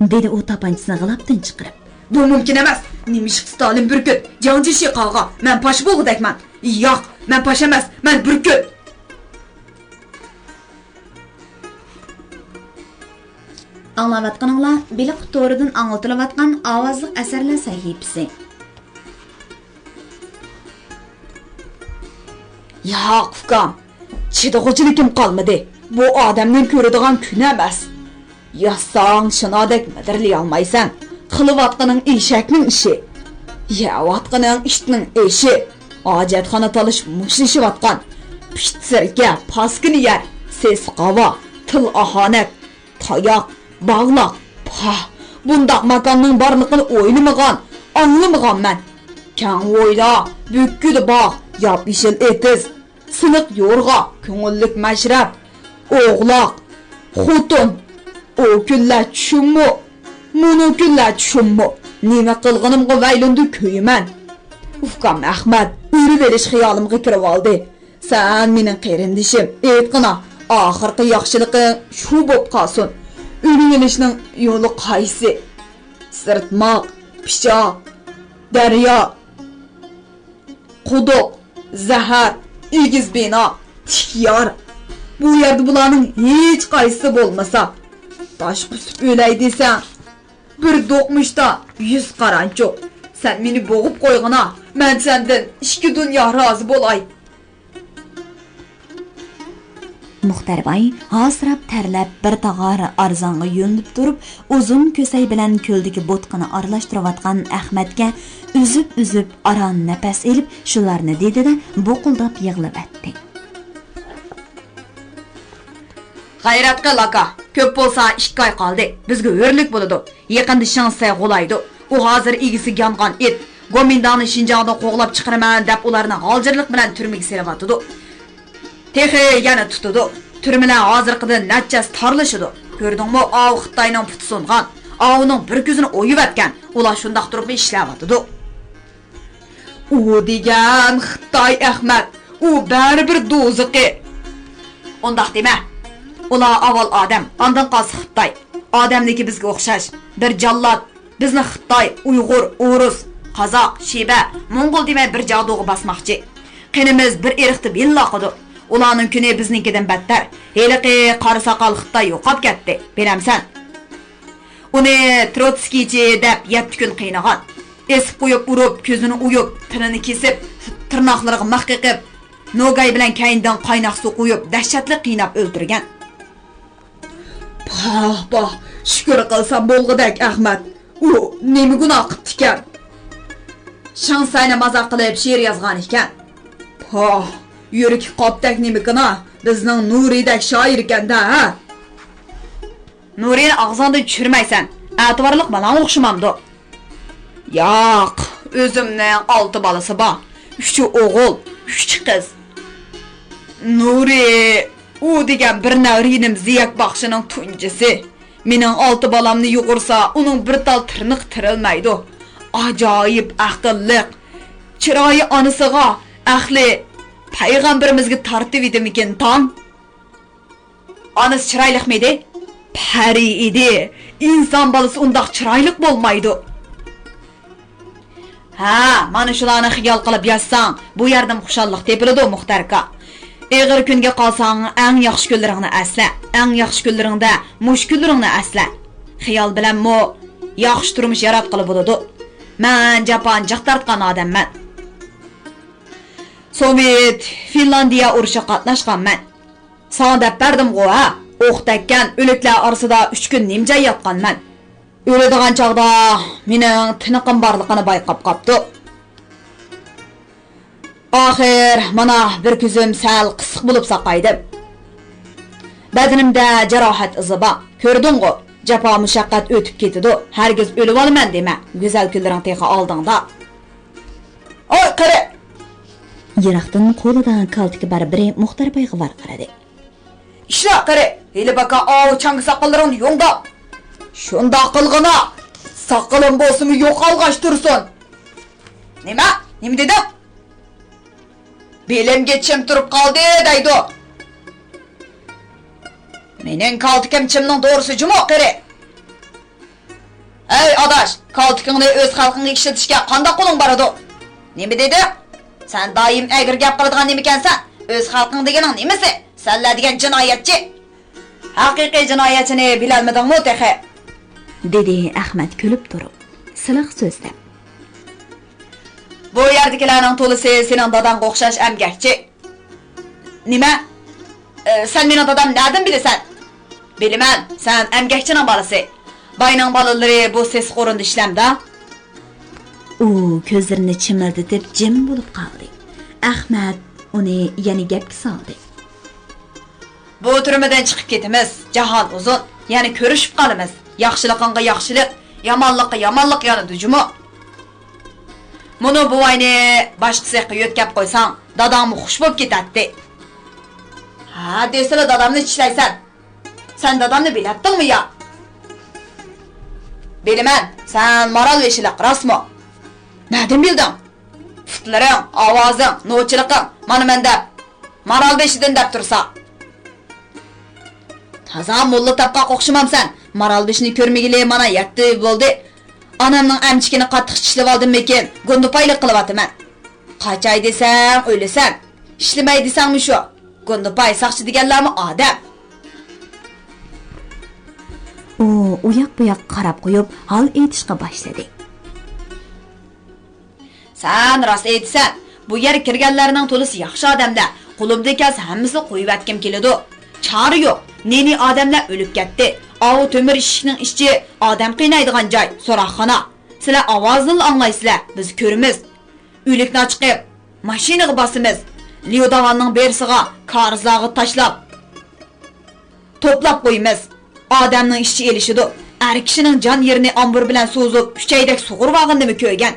دېدى ئۇ تاپانچىسىنى غىلاپتىن چىقىرىپ. بۇ مۇمكىن ئەمەس! نېمىشقا ستالىن بۈركۈت، جياڭ جيېشى قاغا، مەن پاشا بولغۇدەكمەن! ياق، مەن پاشا ئەمەس، مەن بۈركۈت! ئاڭلاۋاتقىنىڭلار بېلىق تورىدىن ئاڭلىتىلىۋاتقان ئاۋازلىق ئەسەرلەر سەھىپىسى. ياق، ئۇكام، چىدىغۇچىلىكىم قالمىدى. بۇ ئادەمنىڭ كۆرىدىغان كۈنى ئەمەس. ياتساڭ شىنادەك مىدىرلىيالمايسەن. قىلىۋاتقىنىڭ ئېشەكنىڭ ئىشى. يەۋاتقىنىڭ ئىتنىڭ ئېشى. ھاجەتخانا تالىشىپ مۇشتلىشىۋاتقان. پىت سىركە، پاسكىنا يەر، سېسىق ھاۋا، تىل ئاھانەت، تاياق، باغلاق. پاھ، بۇنداق ماكاننىڭ بارلىقىنى ئويلىمىغان، ئاڭلىمىغانمەن. كەڭ ھويلا، بۈككىدە باغ، ياپيېشىل ئېتىز. سىلىق يورغا، كۆڭۈللۈك مەشرەپ، ئوغلاق، خوتۇن. ئۇ كۈنلەر چۈشۈممۇ؟ مۇنۇ كۈنلەر چۈشۈممۇ؟ نېمە قىلغىنىمغا ۋەيلۇندى كۆيىمەن. ئۇكام ئەخمەت ئۆرۈۋېلىش خىيالىمغا كىرىۋالدى. سەن مېنىڭ قېرىندىشىم، ئېيتقىنا، ئاخىرقى ياخشىلىقىڭ شۇ بوپ قالسۇن. ئۆرۈۋېلىشنىڭ يولى قايسى؟ سىرتماق، پىچاق، دەريا. قۇدۇق، زەھەر، ئېگىز بىنا، تىك يار. بۇ يەردە بۇلارنىڭ ھېچقايسىسى بولمىسا، تاش قۇسۇپ ئۆلەي دېسەڭ، بىر دوقمۇشتا يۈز قارانچۇق. سەن مېنى بوغۇپ قويغىنا، مەن سەندىن ئىككى دۇنيا رازى بولاي. مۇختەر باي ھاسىراپ تەرلەپ بىر تاغار ئارزانغا يۆلىنىپ تۇرۇپ، ئۇزۇن كۆسەي بىلەن كۆلدىكى بوتقىنى ئارىلاشتۇرۇۋاتقان ئەخمەتكە ئۈزۈپ-ئۈزۈپ ئاران نەپەس ئېلىپ، شۇلارنى دېدى-دە، بۇقۇلداپ يىغلىۋەتتى. غەيرەت قىل، ئاكا. كۆپ بولسا ئىككى ئاي قالدى. بىزگە ھۆرلۈك بولىدۇ. يېقىندا شېڭ شىسەي غۇلايدۇ. ئۇ ھازىر ئىگىسىگە يانغان ئىت. گومىنداڭنى شىنجاڭدىن قوغلاپ چىقىرىمەن دەپ ئۇلارنى غالجىرلىق بىلەن تۈرمىگە سېلىۋاتىدۇ. تېخى يەنە تۇتىدۇ. تۈرمىلەر ھازىرقىدىن نەچچە ھەسسە تارلىشىدۇ. كۆردۈڭمۇ، ئاۋۇ خىتاينىڭ پۇتى سۇنغان، ئاۋۇنىڭ بىر كۆزىنى ئويۇۋەتكەن. ئۇلار شۇنداق تۇرۇپمۇ ئىشلەۋاتىدۇ. ئۇ دېگەن خىتاي ئەخمەت، ئۇ بەرىبىر دوزىقى. ئۇنداق دېمە. ئۇلار ئاۋۋال ئادەم، ئاندىن قالسا خىتاي. ئادەملىكى بىزگە ئوخشاش. بىر جاللات، بىزنى خىتاي، ئۇيغۇر، ئورۇس، قازاق، شىبە، موڭغۇل دېمەي بىر جادۇغا باسماقچى. قېنىمىز بىر ئىرقتا بىللە ئاقىدۇ. ئۇلارنىڭ كۈنى بىزنىڭكىدىن بەتتەر. ھېلىقى قارا ساقال خىتاي يوقاپ كەتتى، بىلەمسەن؟ ئۇنى تروتسكىيچى دەپ يەتتە كۈن قىينىغان. ئېسىپ قويۇپ ئۇرۇپ، كۆزىنى ئويۇپ، تىلىنى كېسىپ، تىرناقلىرىغا مىخ قېقىپ، نوگاي بىلەن كەينىدىن قايناق سۇ قۇيۇپ، دەھشەتلىك قىيناپ ئۆلتۈرگەن. پاھ، پاھ، شۈكۈر قىلسام بولغۇدەك ئەخمەت. ئۇ نېمە گۇناھ قىپتىكەن؟ شېڭ شىسەينى مازاق قىلىپ شېئىر يازغان ئىكەن. پاھ، يۈرىكى قاپتەك نېمىكىنا، بىزنىڭ نۇرىدەك شائىر ئىكەن-دە، ھە؟ نۇرىنى ئاغزىڭدىن چۈشۈرمەيسەن، ئەتىۋارلىق بالاڭغا ئوخشىمامدۇ؟ ياق، ئۆزۈمنىڭ ئالتە بالىسى بار، ئۈچى ئوغۇل، ئۈچى قىز. نۇرى، ئۇ دېگەن بىر نەۋرە ئىنىم زىيەك باخشىنىڭ تۇنجىسى. مېنىڭ ئالتە بالامنى يۇغۇرسا، ئۇنىڭ بىر تال تىرنىقى تىرىلمەيدۇ. ئاجايىپ ئەقىللىق. چىرايى ئانىسىغا، ئەقلى پەيغەمبىرىمىزگە تارتىۋىدىمىكىن تاڭ؟ ئانىسى چىرايلىقمىدى؟ پەرى ئىدى. ئىنسان بالىسى ئۇنداق چىرايلىق بولمايدۇ. ھە، مانا شۇلارنى خىيال قىلىپ ياشىساڭ، بۇ يەردىمۇ خۇشاللىق تېپىلىدۇ، مۇختەر ئاكا. ئېغىر كۈنگە قالساڭ، ئەڭ ياخشى كۈنلىرىڭنى ئەسلە، ئەڭ ياخشى كۈنلىرىڭدە مۇشۇ كۈنلىرىڭنى ئەسلە. خىيال بىلەنمۇ ياخشى تۇرمۇش ياراتقىلى بولىدۇ. مەن جاپانى جىق تارتقان ئادەممەن. سوۋېت، فىنلاندىيە ئۇرۇشىغا قاتناشقانمەن. ساڭا دەپ بەردىمغۇ، ھە؟ ئوق تەگكەن ئۆلۈكلەر ئارىسىدا ئۈچ كۈن نىمجاي ياتقانمەن. ئۆلىدىغان چاغدا مېنىڭ تىنىقىم بارلىقىنى بايقاپ قاپتۇ. ئاخىر مانا بىر كۆزۈم سەل قىسىق بولۇپ ساقايدىم. بەدىنىمدە جاراھەت ئىزى بار. كۆردۈڭغۇ، جاپا مۇشەققەت ئۆتۈپ كېتىدۇ. ھەرگىز ئۆلۈۋالىمەن دېمە. گۈزەل كۈنلىرىڭ تېخى ئالدىڭدا. ئوي، قېرى! يىراقتىن قولىدا كالتىكى بار بىرى مۇختەر بايغا ۋارقىرىدى. ئىشلە قېرى، ھېلى باكا ئاۋۇ چاڭگا ساقاللىرىڭنى يوڭداپ. شۇنداق قىلغىنا، ساقىلىم بولسىمۇ يوقالغاچ تۇرسۇن. نېمە؟ نېمە دېدىڭ؟ بېلىمگە چىم تۇرۇپ قالدى دەيدۇ. مېنىڭ كالتىكىم چىمنىڭ دورىسى جۇمۇ قېرى. ئەي ئاداش، كالتىكىڭنى ئۆز خەلقىڭگە ئىشلىتىشكە قانداق قولۇڭ بارىدۇ؟ نېمە دېدىڭ؟ سەن دائىم ئەگرى گەپ قىلىدىغان نېمىكەنسەن؟ ئۆز خەلقىڭ دېگىنىڭ نېمىسى؟ سەنلەر دېگەن جىنايەتچى! ھەقىقىي جىنايەتچىنى بىلەلمىدىڭمۇ تېخى؟ دېدى ئەخمەت كۈلۈپ تۇرۇپ، سىلىق سۆزلەپ. بۇ يەردىكىلەرنىڭ تولىسى سېنىڭ داداڭغا ئوخشاش ئەمگەكچى. نېمە؟ ئە، سەن مېنىڭ دادامنى نەدىن بىلىسەن؟ بىلىمەن، سەن ئەمگەكچىنىڭ بالىسى. باينىڭ بالىلىرى بۇ سېسىق ئورۇندا ئىشلەمدا؟ ئۇ كۆزلىرىنى چىمىلدىتىپ جىم بولۇپ قالدى. ئەخمەت ئۇنى يەنە گەپكە سالدى. بۇ تۈرمىدىن چىقىپ كېتىمىز، جاھان ئۇزۇن، يەنە كۆرۈشۈپ قالىمىز. ياخشىلىقىڭغا ياخشىلىق، يامانلىققا يامانلىق يانىدۇ جۇمۇ. مۇنۇ بوۋاينى باشقا سېخقا يۆتكەپ قويساڭ، داداڭمۇ خۇش بولۇپ كېتەتتى. ھە دېسىلا دادامنى چىشلەيسەن. سەن دادامنى بىلەتتىڭمۇ يا؟ بىلىمەن، سەن مارالبېشىلىق، راستمۇ؟ نەدىن بىلدىڭ؟ پۇتلىرىڭ، ئاۋازىڭ، نوچىلىقىڭ، مانا مەن دەپ، مارالبېشىدىن دەپ تۇرسا. تازا موللا تاپقاق ئوخشىمامسەن؟ مارالبېشىنى كۆرمىگىلى مانا يەتتە يىل بولدى. ئانامنىڭ ئەمچىكىنى قاتتىق چىشلىۋالدىممىكىن، گۇندىپايلىق قىلىۋاتىمەن. قاچاي دېسەڭ، ئۆلىسەن. ئىشلىمەي دېسەڭمۇ شۇ. گۇندىپاي، ساقچى دېگەنلەرمۇ ئادەم. ئۇ ئۇياق-بۇياققا قاراپ قويۇپ، ھال ئېيتىشقا باشلىدى. سەن راست ئېيتىسەن. بۇ يەرگە كىرگەنلەرنىڭ تولىسى ياخشى ئادەملەر. قولۇمدىن كەلسە ھەممىسىنى قويۇۋەتكۈم كېلىدۇ. چارە يوق. نى-نى ئادەملەر ئۆلۈپ كەتتى. ئاۋۇ تۆمۈر ئىشىكنىڭ ئىچى ئادەم قىينايدىغان جاي، سوراقخانا. سىلەر ئاۋازىنىلا ئاڭلايسىلەر، بىز كۆرىمىز. ئۆلۈكنى ئاچىقىپ، ماشىنىغا باسىمىز. ليۇداۋاننىڭ بېرىسىغا، كارىزلارغا تاشلاپ، توپلاپ قويىمىز. ئادەمنىڭ ئىچى ئېلىشىدۇ. ئەر كىشىنىڭ جان يېرىنى ئامبۇر بىلەن سوزۇپ، ئۈچەيدەك سۇغۇرۇۋالغىنىنىمۇ كۆرگەن.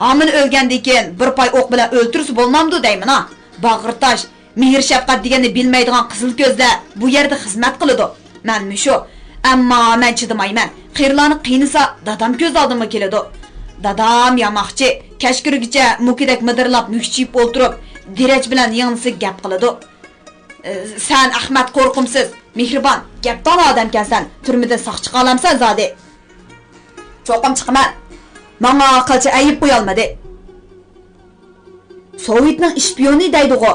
ھامىنى ئۆلگەندىن كېيىن بىر پاي ئوق بىلەن ئۆلتۈرسە بولمامدۇ دەيمىنا؟ باغرى تاش، مېھىر-شەپقەت دېگەننى بىلمەيدىغان قىزىل كۆزلەر بۇ يەردە خىزمەت قىلىدۇ. مەنمۇ شۇ. ئەمما مەن چىدىمايمەن. قېرىلارنى قىينىسا، دادام كۆز ئالدىمغا كېلىدۇ. دادام ياماقچى، كەچ كىرگۈچە مۇكىدەك مىدىرلاپ مۈكچىيىپ ئولتۇرۇپ، دىرەج بىلەن يىڭنىسىگە گەپ قىلىدۇ. ئى، سەن ئەخمەت قورقۇمسىز، مېھرىبان، گەپدان ئادەمكەنسەن، تۈرمىدىن ساق چىقالامسەن زادى؟ چوقۇم چىقىمەن. ماڭا قىلچە ئەيىب قويالمىدى. سوۋېتنىڭ ئىشپىيونى دەيدىغۇ.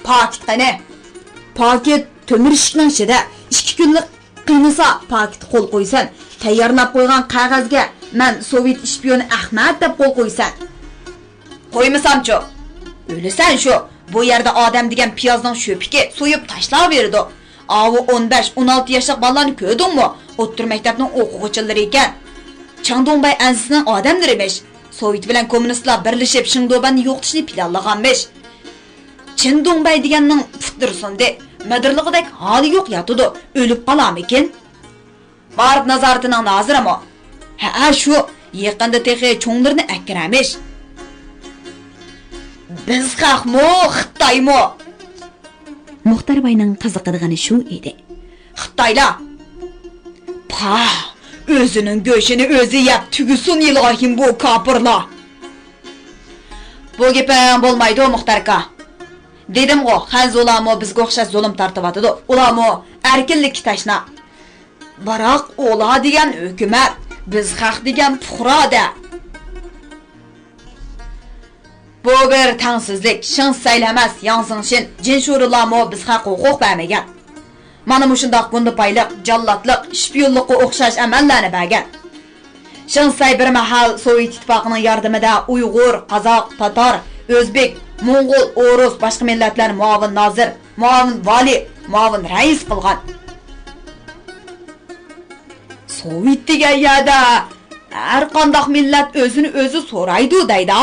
پاكىت قېنى؟ پاكىت تۆمۈر ئىشىكنىڭ ئىچىدە. ئىككى كۈنلۈك قىينىسا، پاكىتقا قول قويىسەن. تەييارلاپ قويغان قەغەزگە مەن سوۋېت ئىشپىيونى ئەخمەت دەپ قول قويىسەن. قويمىسامچۇ؟ ئۆلىسەن شۇ. بۇ يەردە ئادەم دېگەن پىيازنىڭ شۆپىكى، سويۇپ تاشلاۋېرىدۇ. ئاۋۇ ئون بەش، ئون ئالتە ياشلىق بالىلارنى كۆردۈڭمۇ؟ ئوتتۇرا مەكتەپنىڭ ئوقۇغۇچىلىرى ئىكەن. چېڭ دۇڭبەي ئەنزىسىنىڭ ئادەملىرىمىش. سوۋېت بىلەن كوممۇنىستلار بىرلىشىپ شېڭدۇبەننى يوقىتىشنى پىلانلىغانمىش. چېن دۇڭبەي دېگەننىڭ پۇتلىرى سۇندى. مىدىرلىغۇدەك ھالى يوق ياتىدۇ. ئۆلۈپ قالارمىكىن؟ مائارىپ نازارىتىنىڭ نازىرىمۇ؟ ھەئە، شۇ. يېقىندا تېخى چوڭلىرىنى ئەكىرەرمىش. بىز خەقمۇ، خىتايمۇ؟ مۇختەر باينىڭ قىزىقىدىغىنى شۇ ئىدى. خىتايلار! پاھ! ئۆزىنىڭ گۆشىنى ئۆزى يەپ تۈگىسۇن يىلىغا ھىم بۇ كاپىرلار! بۇ گېپىڭ بولمايدۇ، مۇختەركا. دېدىمغۇ، خەنزۇلارمۇ بىزگە ئوخشاش زۇلۇم تارتىۋاتىدۇ. ئۇلارمۇ ئەركىنلىككە تەشنا. بىراق ئۇلار دېگەن ھۆكۈمەت، بىز خەق دېگەن پۇقرا-دە. بۇ بىر تەڭسىزلىك. شېڭ سەيلە ئەمەس، ياڭ زېڭشىن، جىن شۇرىلارمۇ بىز خەققە ھوقۇق بەرمىگەن. مانا مۇشۇنداق گۇندىپايلىق، جاللاتلىق، شپىيونلۇققا ئوخشاش ئەمەللەرنى بەرگەن. شېڭ سەي بىر مەھەل سوۋېت ئىتتىپاقىنىڭ ياردىمىدە ئۇيغۇر، قازاق، تاتار، ئۆزبېك، موڭغۇل، ئورۇس، باشقا مىللەتلەرنى مۇئاۋىن نازىر، مۇئاۋىن ۋالىي، مۇئاۋىن رەئىس قىلغان. سوۋېت دېگەن يەردە ھەر قانداق مىللەت ئۆزىنى ئۆزى سورايدۇ دەيدۇ.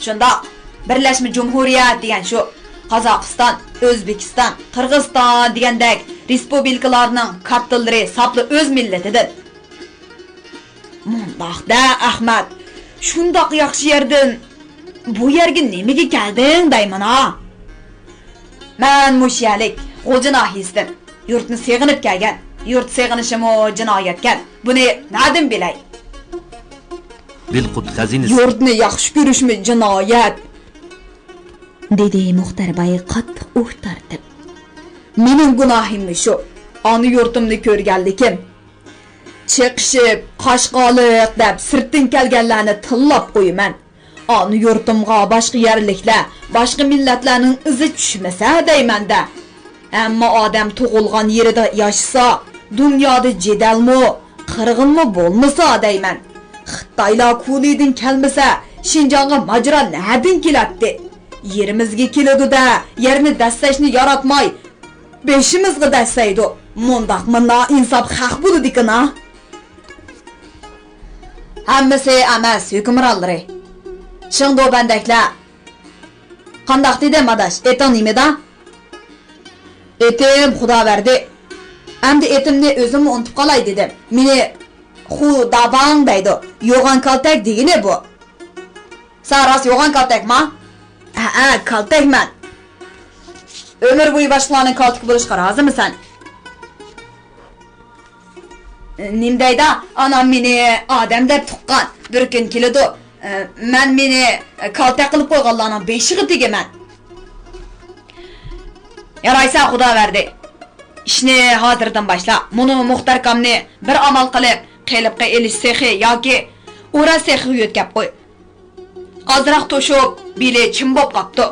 شۇنداق، بىرلەشمە جۇمھۇرىيەت دېگەن شۇ. قازاقىستان، ئۆزبېكىستان، قىرغىزىستان دېگەندەك رېسپۇبلىكىلارنىڭ كاپىتانلىرى ساپلا ئۆز مىللىتىدىن. مۇنداق-دە، ئەخمەت، شۇنداق ياخشى يەردىن بۇ يەرگە نېمىگە كەلدىڭ دەيمەن-ھا؟ مەن مۇشۇ يەرلىك، غۇلجا ناھىيەسىدىن. يۇرتنى سېغىنىپ كەلگەن. يۇرت سېغىنىشىمۇ جىنايەتكەن. بۇنى نەدىن بىلەي؟ دىلقۇت خەزىنىسى. يۇرتنى ياخشى كۆرۈشمۇ جىنايەت؟ دېدى مۇختەر باي قاتتىق ئۇھ تارتىپ. مېنىڭ گۇناھىممۇ شۇ، ئانا يۇرتۇمنى كۆرگەنلىكىم. چېقىشىپ، قاشقالىق دەپ سىرتتىن كەلگەنلەرنى تىللاپ قويىمەن. ئانا يۇرتۇمغا باشقا يەرلىكلەر، باشقا مىللەتلەرنىڭ ئىزى چۈشمىسە دەيمەن-دە. ھەممە ئادەم تۇغۇلغان يېرىدە ياشىسا، دۇنيادا جېدەلمۇ، قىرغىنمۇ بولمىسا دەيمەن. خىتايلار كۇلىدىن كەلمىسە، شىنجاڭغا ماجىرا نەدىن كېلەتتى؟ يېرىمىزگە كېلىدۇ-دە، يەرنى دەسسەشنى ياراتماي، بېشىمىزغا دەسسەيدۇ. مۇنداقمۇ نائىنساپ خەق بولىدىكىنا؟ ھەممىسى ئەمەس، ھۆكۈمرانلىرى. شېڭدۇبەندەكلەر. قانداق دېدىم، ئاداش؟ ئېتىڭ نېمىدا؟ ئېتىم خۇداۋەردى. ئەمدى ئېتىمنى ئۆزۈممۇ ئۇنتۇپ قالاي دېدىم. مېنى خۇداباڭ دەيدۇ. يوغان كالتەك دېگىنى بۇ. سەن راست يوغان كالتەكما؟ ھەئە، كالتەكمەن. ئۆمۈر بويى باشقىلارنىڭ كالتىكى بولۇشقا رازىمىسەن؟ نېمە دەيدۇ؟ ئانام مېنى ئادەم دەپ تۇغقان. بىر كۈن كېلىدۇ، مەن مېنى كالتەك قىلىپ قويغانلارنىڭ بېشىغا تېگىمەن. يارايسا، خۇداۋەردى. ئىشنى ھازىردىن باشلا. مۇنۇ مۇختەركامنى بىر ئامال قىلىپ، قېلىپقا ئېلىش سېخى ياكى ئورا سېخىغا يۆتكەپ قوي. ئازراق توشۇپ، بېلى چىم بوپ قاپتۇ.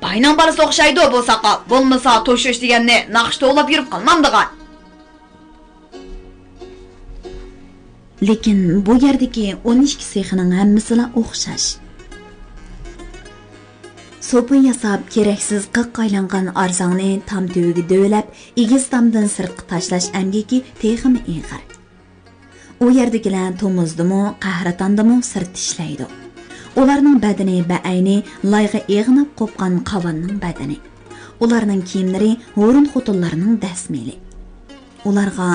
باينىڭ بالىسى ئوخشايدۇ بۇ ساقال. بولمىسا توشۇش دېگەننى ناخشا توۋلاپ يۈرۈپ قالمامدىغان. لېكىن بۇ يەردىكى ئون ئىككى سېخىنىڭ ھەممىسىلا ئوخشاش. سوپۇن ياساپ، كېرەكسىز قىرىققا ئايلانغان ئارزاڭنى تام تۈۋىگە دۆۋىلەپ، ئېگىز تامدىن سىرتقا تاشلاش ئەمگىكى تېخىمۇ ئېغىر. ئۇ يەردىكىلەر تومۇزدىمۇ، قەھرىتاندىمۇ سىرتتا ئىشلەيدۇ. ئۇلارنىڭ بەدىنى بەئەينى لايغا ئېغىناپ قوپقان قاۋاننىڭ بەدىنى. ئۇلارنىڭ كىيىملىرى ھۇرۇن خوتۇنلارنىڭ دەسمىلى. ئۇلارغا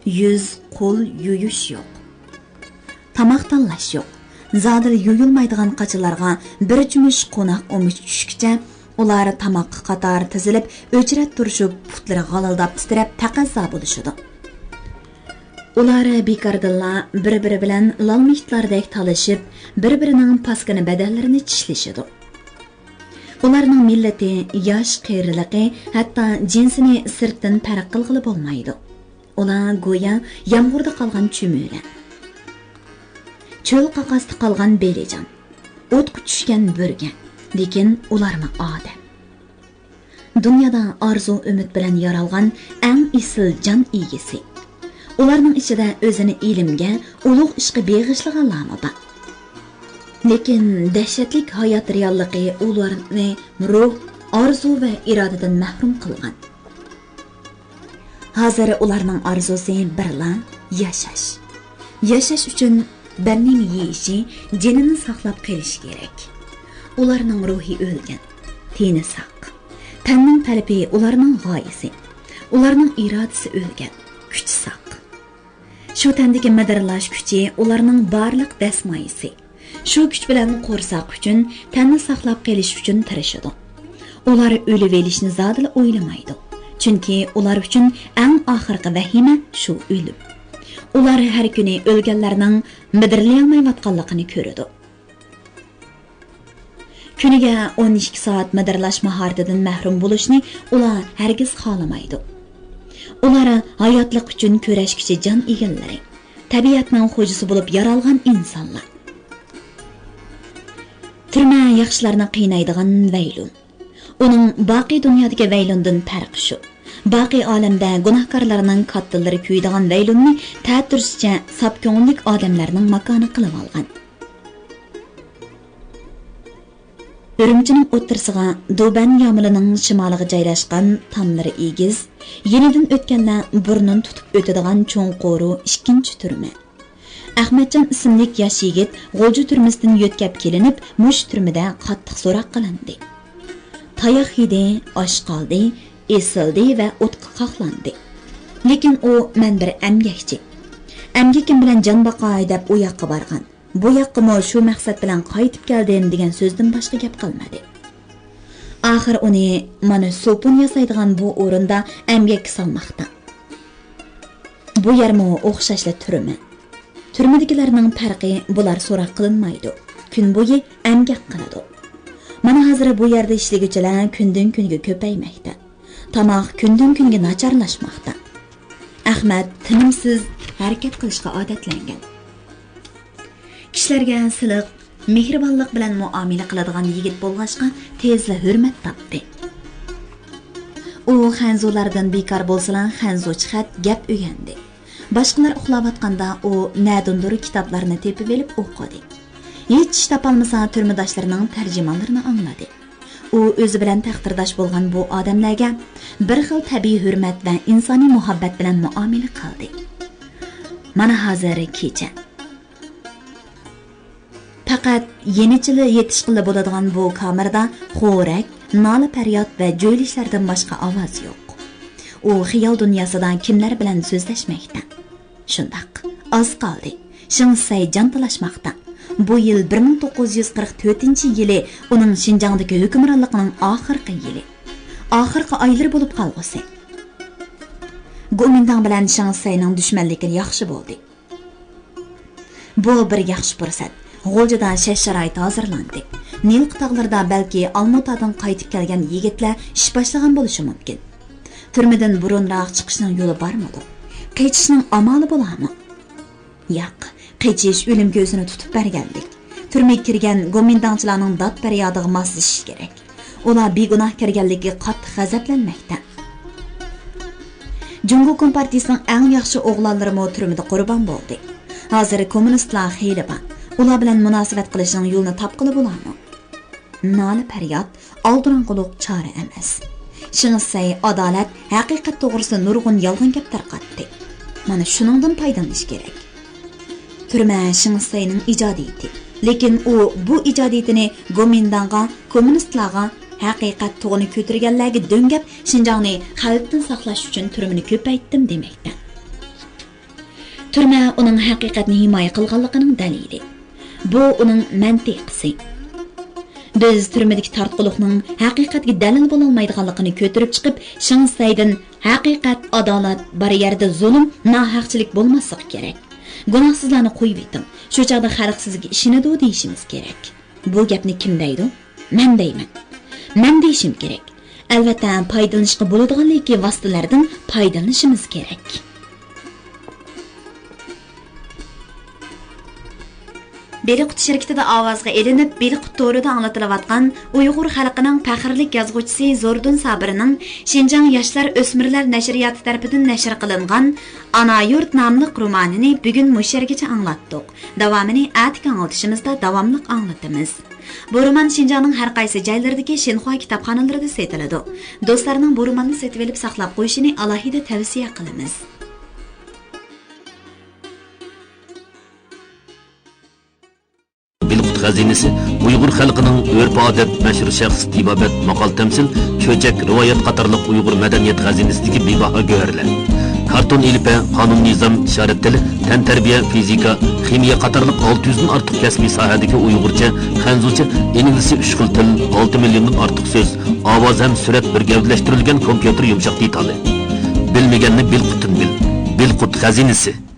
يۈز، قول يۇيۇش يوق. تاماق تاللاش يوق. زادىلا يۇيۇلمايدىغان قاچىلارغا بىر جۈمۈش قوناق ئۇمىچى چۈشكىچە، ئۇلار تاماققا قاتار تىزىلىپ، ئۆچرەت تۇرۇشۇپ، پۇتلىرى غالىلداپ تىترەپ، تەقەززا بولۇشىدۇ. ئۇلار بىكاردىنلا بىر-بىرى بىلەن لالما-ئىتلاردەك تالىشىپ، بىر-بىرىنىڭ پاسكىنا بەدەنلىرىنى چىشلىشىدۇ. ئۇلارنىڭ مىللىتى، ياش-قېرىلىقى، ھەتتا جىنسىنى سىرتتىن پەرق قىلغىلى بولمايدۇ. ئۇلار گويا يامغۇردا قالغان چۈمۈلە. چۆل قاقاستا قالغان بېلىجان. ئوتقا چۈشكەن بۆرگە. لېكىن ئۇلارمۇ ئادەم. دۇنيادا ئارزۇ-ئۈمىد بىلەن يارالغان ئەڭ ئېسىل جان ئىگىسى. ئۇلارنىڭ ئىچىدە ئۆزىنى ئىلىمگە، ئۇلۇغ ئىشقا بېغىشلىغانلارمۇ بار. لېكىن دەھشەتلىك ھايات رېئاللىقى ئۇلارنى روھ، ئارزۇ ۋە ئىرادىدىن مەھرۇم قىلغان. ھازىر ئۇلارنىڭ ئارزۇسى بىرلا، ياشاش. ياشاش ئۈچۈن بىر نېمە يېيىشى، جېنىنى ساقلاپ قېلىشى كېرەك. ئۇلارنىڭ روھى ئۆلگەن، تېنى ساق. تەننىڭ تەلىپى ئۇلارنىڭ غايىسى. ئۇلارنىڭ ئىرادىسى ئۆلگەن، كۈچى ساق. شۇ تەندىكى مىدىرلاش كۈچى ئۇلارنىڭ بارلىق دەسمايىسى. شۇ كۈچ بىلەن قورساق ئۈچۈن، تەننى ساقلاپ قېلىش ئۈچۈن تىرىشىدۇ. ئۇلار ئۆلۈۋېلىشنى زادىلا ئويلىمايدۇ. چۈنكى ئۇلار ئۈچۈن ئەڭ ئاخىرقى ۋەھىمە شۇ ئۆلۈم. ئۇلار ھەر كۈنى ئۆلگەنلەرنىڭ مىدىرلىيالمايۋاتقانلىقىنى كۆرىدۇ. كۈنىگە ئون ئىككى سائەت مىدىرلاش ماھارىتىدىن مەھرۇم بولۇشنى ئۇلار ھەرگىز خالىمايدۇ. ئۇلار ھاياتلىق ئۈچۈن كۈرەشكۈچى جان ئىگىلىرى، تەبىئەتنىڭ خوجىسى بولۇپ يارالغان ئىنسانلار. تۈرمە ياخشىلارنى قىينايدىغان ۋەيلۇن. ئۇنىڭ باقىي دۇنيادىكى ۋەيلۇندىن پەرقى شۇ، باقىي ئالەمدە گۇناھكارلارنىڭ كاتتىلىرى كۆيىدىغان ۋەيلۇننى تەتۈرىسىچە ساپ كۆڭۈللۈك ئادەملەرنىڭ ماكانى قىلىۋالغان. ئۈرۈمچىنىڭ ئوتتۇرىسىغا دۇبەن يامۇلىنىڭ شىمالىغا جايلاشقان، تاملىرى ئېگىز، يېنىدىن ئۆتكەنلەر بۇرنىنى تۇتۇپ ئۆتىدىغان چوڭ قورۇ ئىككىنچى تۈرمە. ئەخمەتجان ئىسىملىك ياش يىگىت غۇلجا تۈرمىسىدىن يۆتكەپ كېلىنىپ، مۇشۇ تۈرمىدە قاتتىق سوراق قىلىندى. تاياق يېدى، ئاچ قالدى، ئېسىلدى ۋە ئوتقا قاقلاندى. لېكىن ئۇ، «مەن بىر ئەمگەكچى. ئەمگىكىم بىلەن جان باقاي» دەپ ئۇ ياققا بارغان. بۇ ياققىمۇ شۇ مەقسەت بىلەن قايتىپ كەلدىم دېگەن سۆزدىن باشقا گەپ قىلمىدى. ئاخىر ئۇنى مانا سوپۇن ياسايدىغان بۇ ئورۇندا ئەمگەككە سالماقتا. بۇ يەرمۇ ئوخشاشلا تۈرمە. تۈرمىدىكىلەرنىڭ پەرقى بۇلار سوراق قىلىنمايدۇ. كۈن بويى ئەمگەك قىلىدۇ. مانا ھازىر بۇ يەردە ئىشلىگۈچىلەر كۈندىن كۈنگە كۆپەيمەكتە. تاماق كۈندىن كۈنگە ناچارلاشماقتا. ئەخمەت تىنىمسىز ھەرىكەت قىلىشقا ئادەتلەنگەن. كىشىلەرگە سىلىق، مېھرىبانلىق بىلەن مۇئامىلە قىلىدىغان يىگىت بولغاچقا، تېزلا ھۆرمەت تاپتى. ئۇ خەنزۇلاردىن بىكار بولسىلا، خەنزۇچە خەت، گەپ ئۆگەندى. باشقىلار ئۇخلاۋاتقاندا ئۇ نەدىندۇر كىتابلارنى تېپىۋېلىپ ئوقۇدى. ھېچ ئىش تاپالمىسا، تۈرمىداشلىرىنىڭ تەرجىمانلىرىنى ئاڭلىدى. ئۇ ئۆزى بىلەن تەقدىرداش بولغان بۇ ئادەملەرگە بىر خىل تەبىئىي ھۆرمەت ۋە ئىنسانىي مۇھەببەت بىلەن مۇئامىلە قىلدى. مانا ھازىر كېچە. پەقەت يېنىچىلا يېتىشقىلى بولىدىغان بۇ كامېردا خورەك، نالە-پەرياد ۋە جۆيلۈشلەردىن باشقا ئاۋاز يوق. ئۇ خىيال دۇنياسىدا كىملەر بىلەن سۆزلەشمەكتە؟ شۇنداق، ئاز قالدى. شېڭ شىسەي جان تالاشماقتا. بۇ يىل بىر مىڭ توققۇز يۈز قىرىق تۆتىنچى يىلى ئۇنىڭ شىنجاڭدىكى ھۆكۈمرانلىقىنىڭ ئاخىرقى يىلى. ئاخىرقى ئايلىرى بولۇپ قالغۇسى. گومىنداڭ بىلەن شېڭ شىسەينىڭ دۈشمەنلىكى ياخشى بولدى. بۇ بىر ياخشى پۇرسەت. غۇلجىدا شەرت-شارائىت ھازىرلاندى. نىلقا تاغلىرىدا بەلكى ئالمۇتادىن قايتىپ كەلگەن يىگىتلەر ئىش باشلىغان بولۇشى مۇمكىن. تۈرمىدىن بۇرۇنراق چىقىشنىڭ يولى بارمىدۇ؟ قېچىشنىڭ ئامالى بولارمۇ؟ ياق، قېچىش ئۆلۈم كۆزىنى تۇتۇپ بەرگەنلىك. تۈرمىگە كىرگەن گومىنداڭچىلارنىڭ داد-پەريادىغا ماسلىشىش كېرەك. ئۇلار بىگۇناھ كىرگەنلىكىگە قاتتىق غەزەپلەنمەكتە. جۇڭگو كومپارتىيىسىنىڭ ئەڭ ياخشى ئوغلانلىرىمۇ تۈرمىدە قۇربان بولدى. ھازىر كوممۇنىستلار خېلى بار. ئۇلار بىلەن مۇناسىۋەت قىلىشنىڭ يولىنى تاپقىلى بولارمۇ؟ نالە-پەرياد، ئالدىراڭغۇلۇق چارە ئەمەس. شېڭ شىسەي ئادالەت، ھەقىقەت توغرىسىدا نۇرغۇن يالغان گەپ تارقاتتى. مانا شۇنىڭدىن پايدىلىنىش كېرەك. تۈرمە شېڭ شىسەينىڭ ئىجادىيىتى. لېكىن ئۇ بۇ ئىجادىيىتىنى گومىنداڭغا، كوممۇنىستلارغا، ھەقىقەت تۇغىنى كۆتۈرگەنلەرگە دۆڭگەپ، شىنجاڭنى خەۋپتىن ساقلاش ئۈچۈن تۈرمىنى كۆپەيتتىم دېمەكتە. تۈرمە ئۇنىڭ ھەقىقەتنى ھىمايە قىلغانلىقىنىڭ دەلىلى. بۇ ئۇنىڭ مەنتىقىسى. بىز تۈرمىدىكى تارتقۇلۇقنىڭ ھەقىقەتكە دەلىل بولالمايدىغانلىقىنى كۆتۈرۈپ چىقىپ، شېڭ شىسەيدىن ھەقىقەت، ئادالەت بار يەردە زۇلۇم، ناھەقچىلىك بولماسلىقى كېرەك. گۇناھسىزلارنى قويۇۋېتىڭ. شۇ چاغدا خەلق سىزگە ئىشىنىدۇ دېيىشىمىز كېرەك. بۇ گەپنى كىم دەيدۇ؟ مەن دەيمەن. مەن دېيىشىم كېرەك. ئەلۋەتتە، پايدىلىنىشقا بولىدىغانلىكى ۋاسىتىلەردىن پايدىلىنىشىمىز كېرەك. بېلىققۇت شىركىتىدە ئاۋازغا ئېلىنىپ، بېلىققۇت تورىدا ئاڭلىتىلىۋاتقان ئۇيغۇر خەلقىنىڭ پەخىرلىك يازغۇچىسى زوردۇن سابىرنىڭ شىنجاڭ ياشلار ئۆسمۈرلەر نەشرىياتى تەرىپىدىن نەشر قىلىنغان ئانا يۇرت ناملىق رومانىنى بۈگۈن مۇشۇ يەرگىچە ئاڭلاتتۇق. داۋامىنى ئەتىكى ئاڭلىتىشىمىزدا داۋاملىق ئاڭلىتىمىز. بۇ رومان شىنجاڭنىڭ ھەر قايسى جايلىرىدىكى شىنخۇا كىتابخانىلىرىدا سېتىلىدۇ. دوستلارنىڭ بۇ روماننى سېتىۋېلىپ ساقلاپ قويۇشىنى ئالاھىدە تەۋسىيە قىلىمىز. بىلقۇت خەزىنىسى ئۇيغۇر خەلقىنىڭ ئۆرپ-ئادەت، مەشھۇر شەخس، تېبابەت، ماقال-تەمسىل، چۆچەك، رىۋايەت قاتارلىق ئۇيغۇر مەدەنىيەت خەزىنىسىدىكى بىباھا گۆھەرلەر. كارتون ئېلىپبە، قانۇن-نىزام، ئىشارەت تىلى، تەنتەربىيە، فىزىكا، خىمىيە قاتارلىق ئالتە يۈزدىن ئارتۇق كەسپىي ساھەدىكى ئۇيغۇرچە، خەنزۇچە، ئىنگلىزچە ئۈچ خىل تىل، ئالتە مىليوندىن ئارتۇق سۆز، ئاۋاز ھەم سۈرەت بىر گەۋدىلەشتۈرۈلگەن كومپيۇتېر يۇمشاق دېتالى. بىلمىگەننى بىلقۇتتىن بىل. بىلقۇت خەزىنىسى.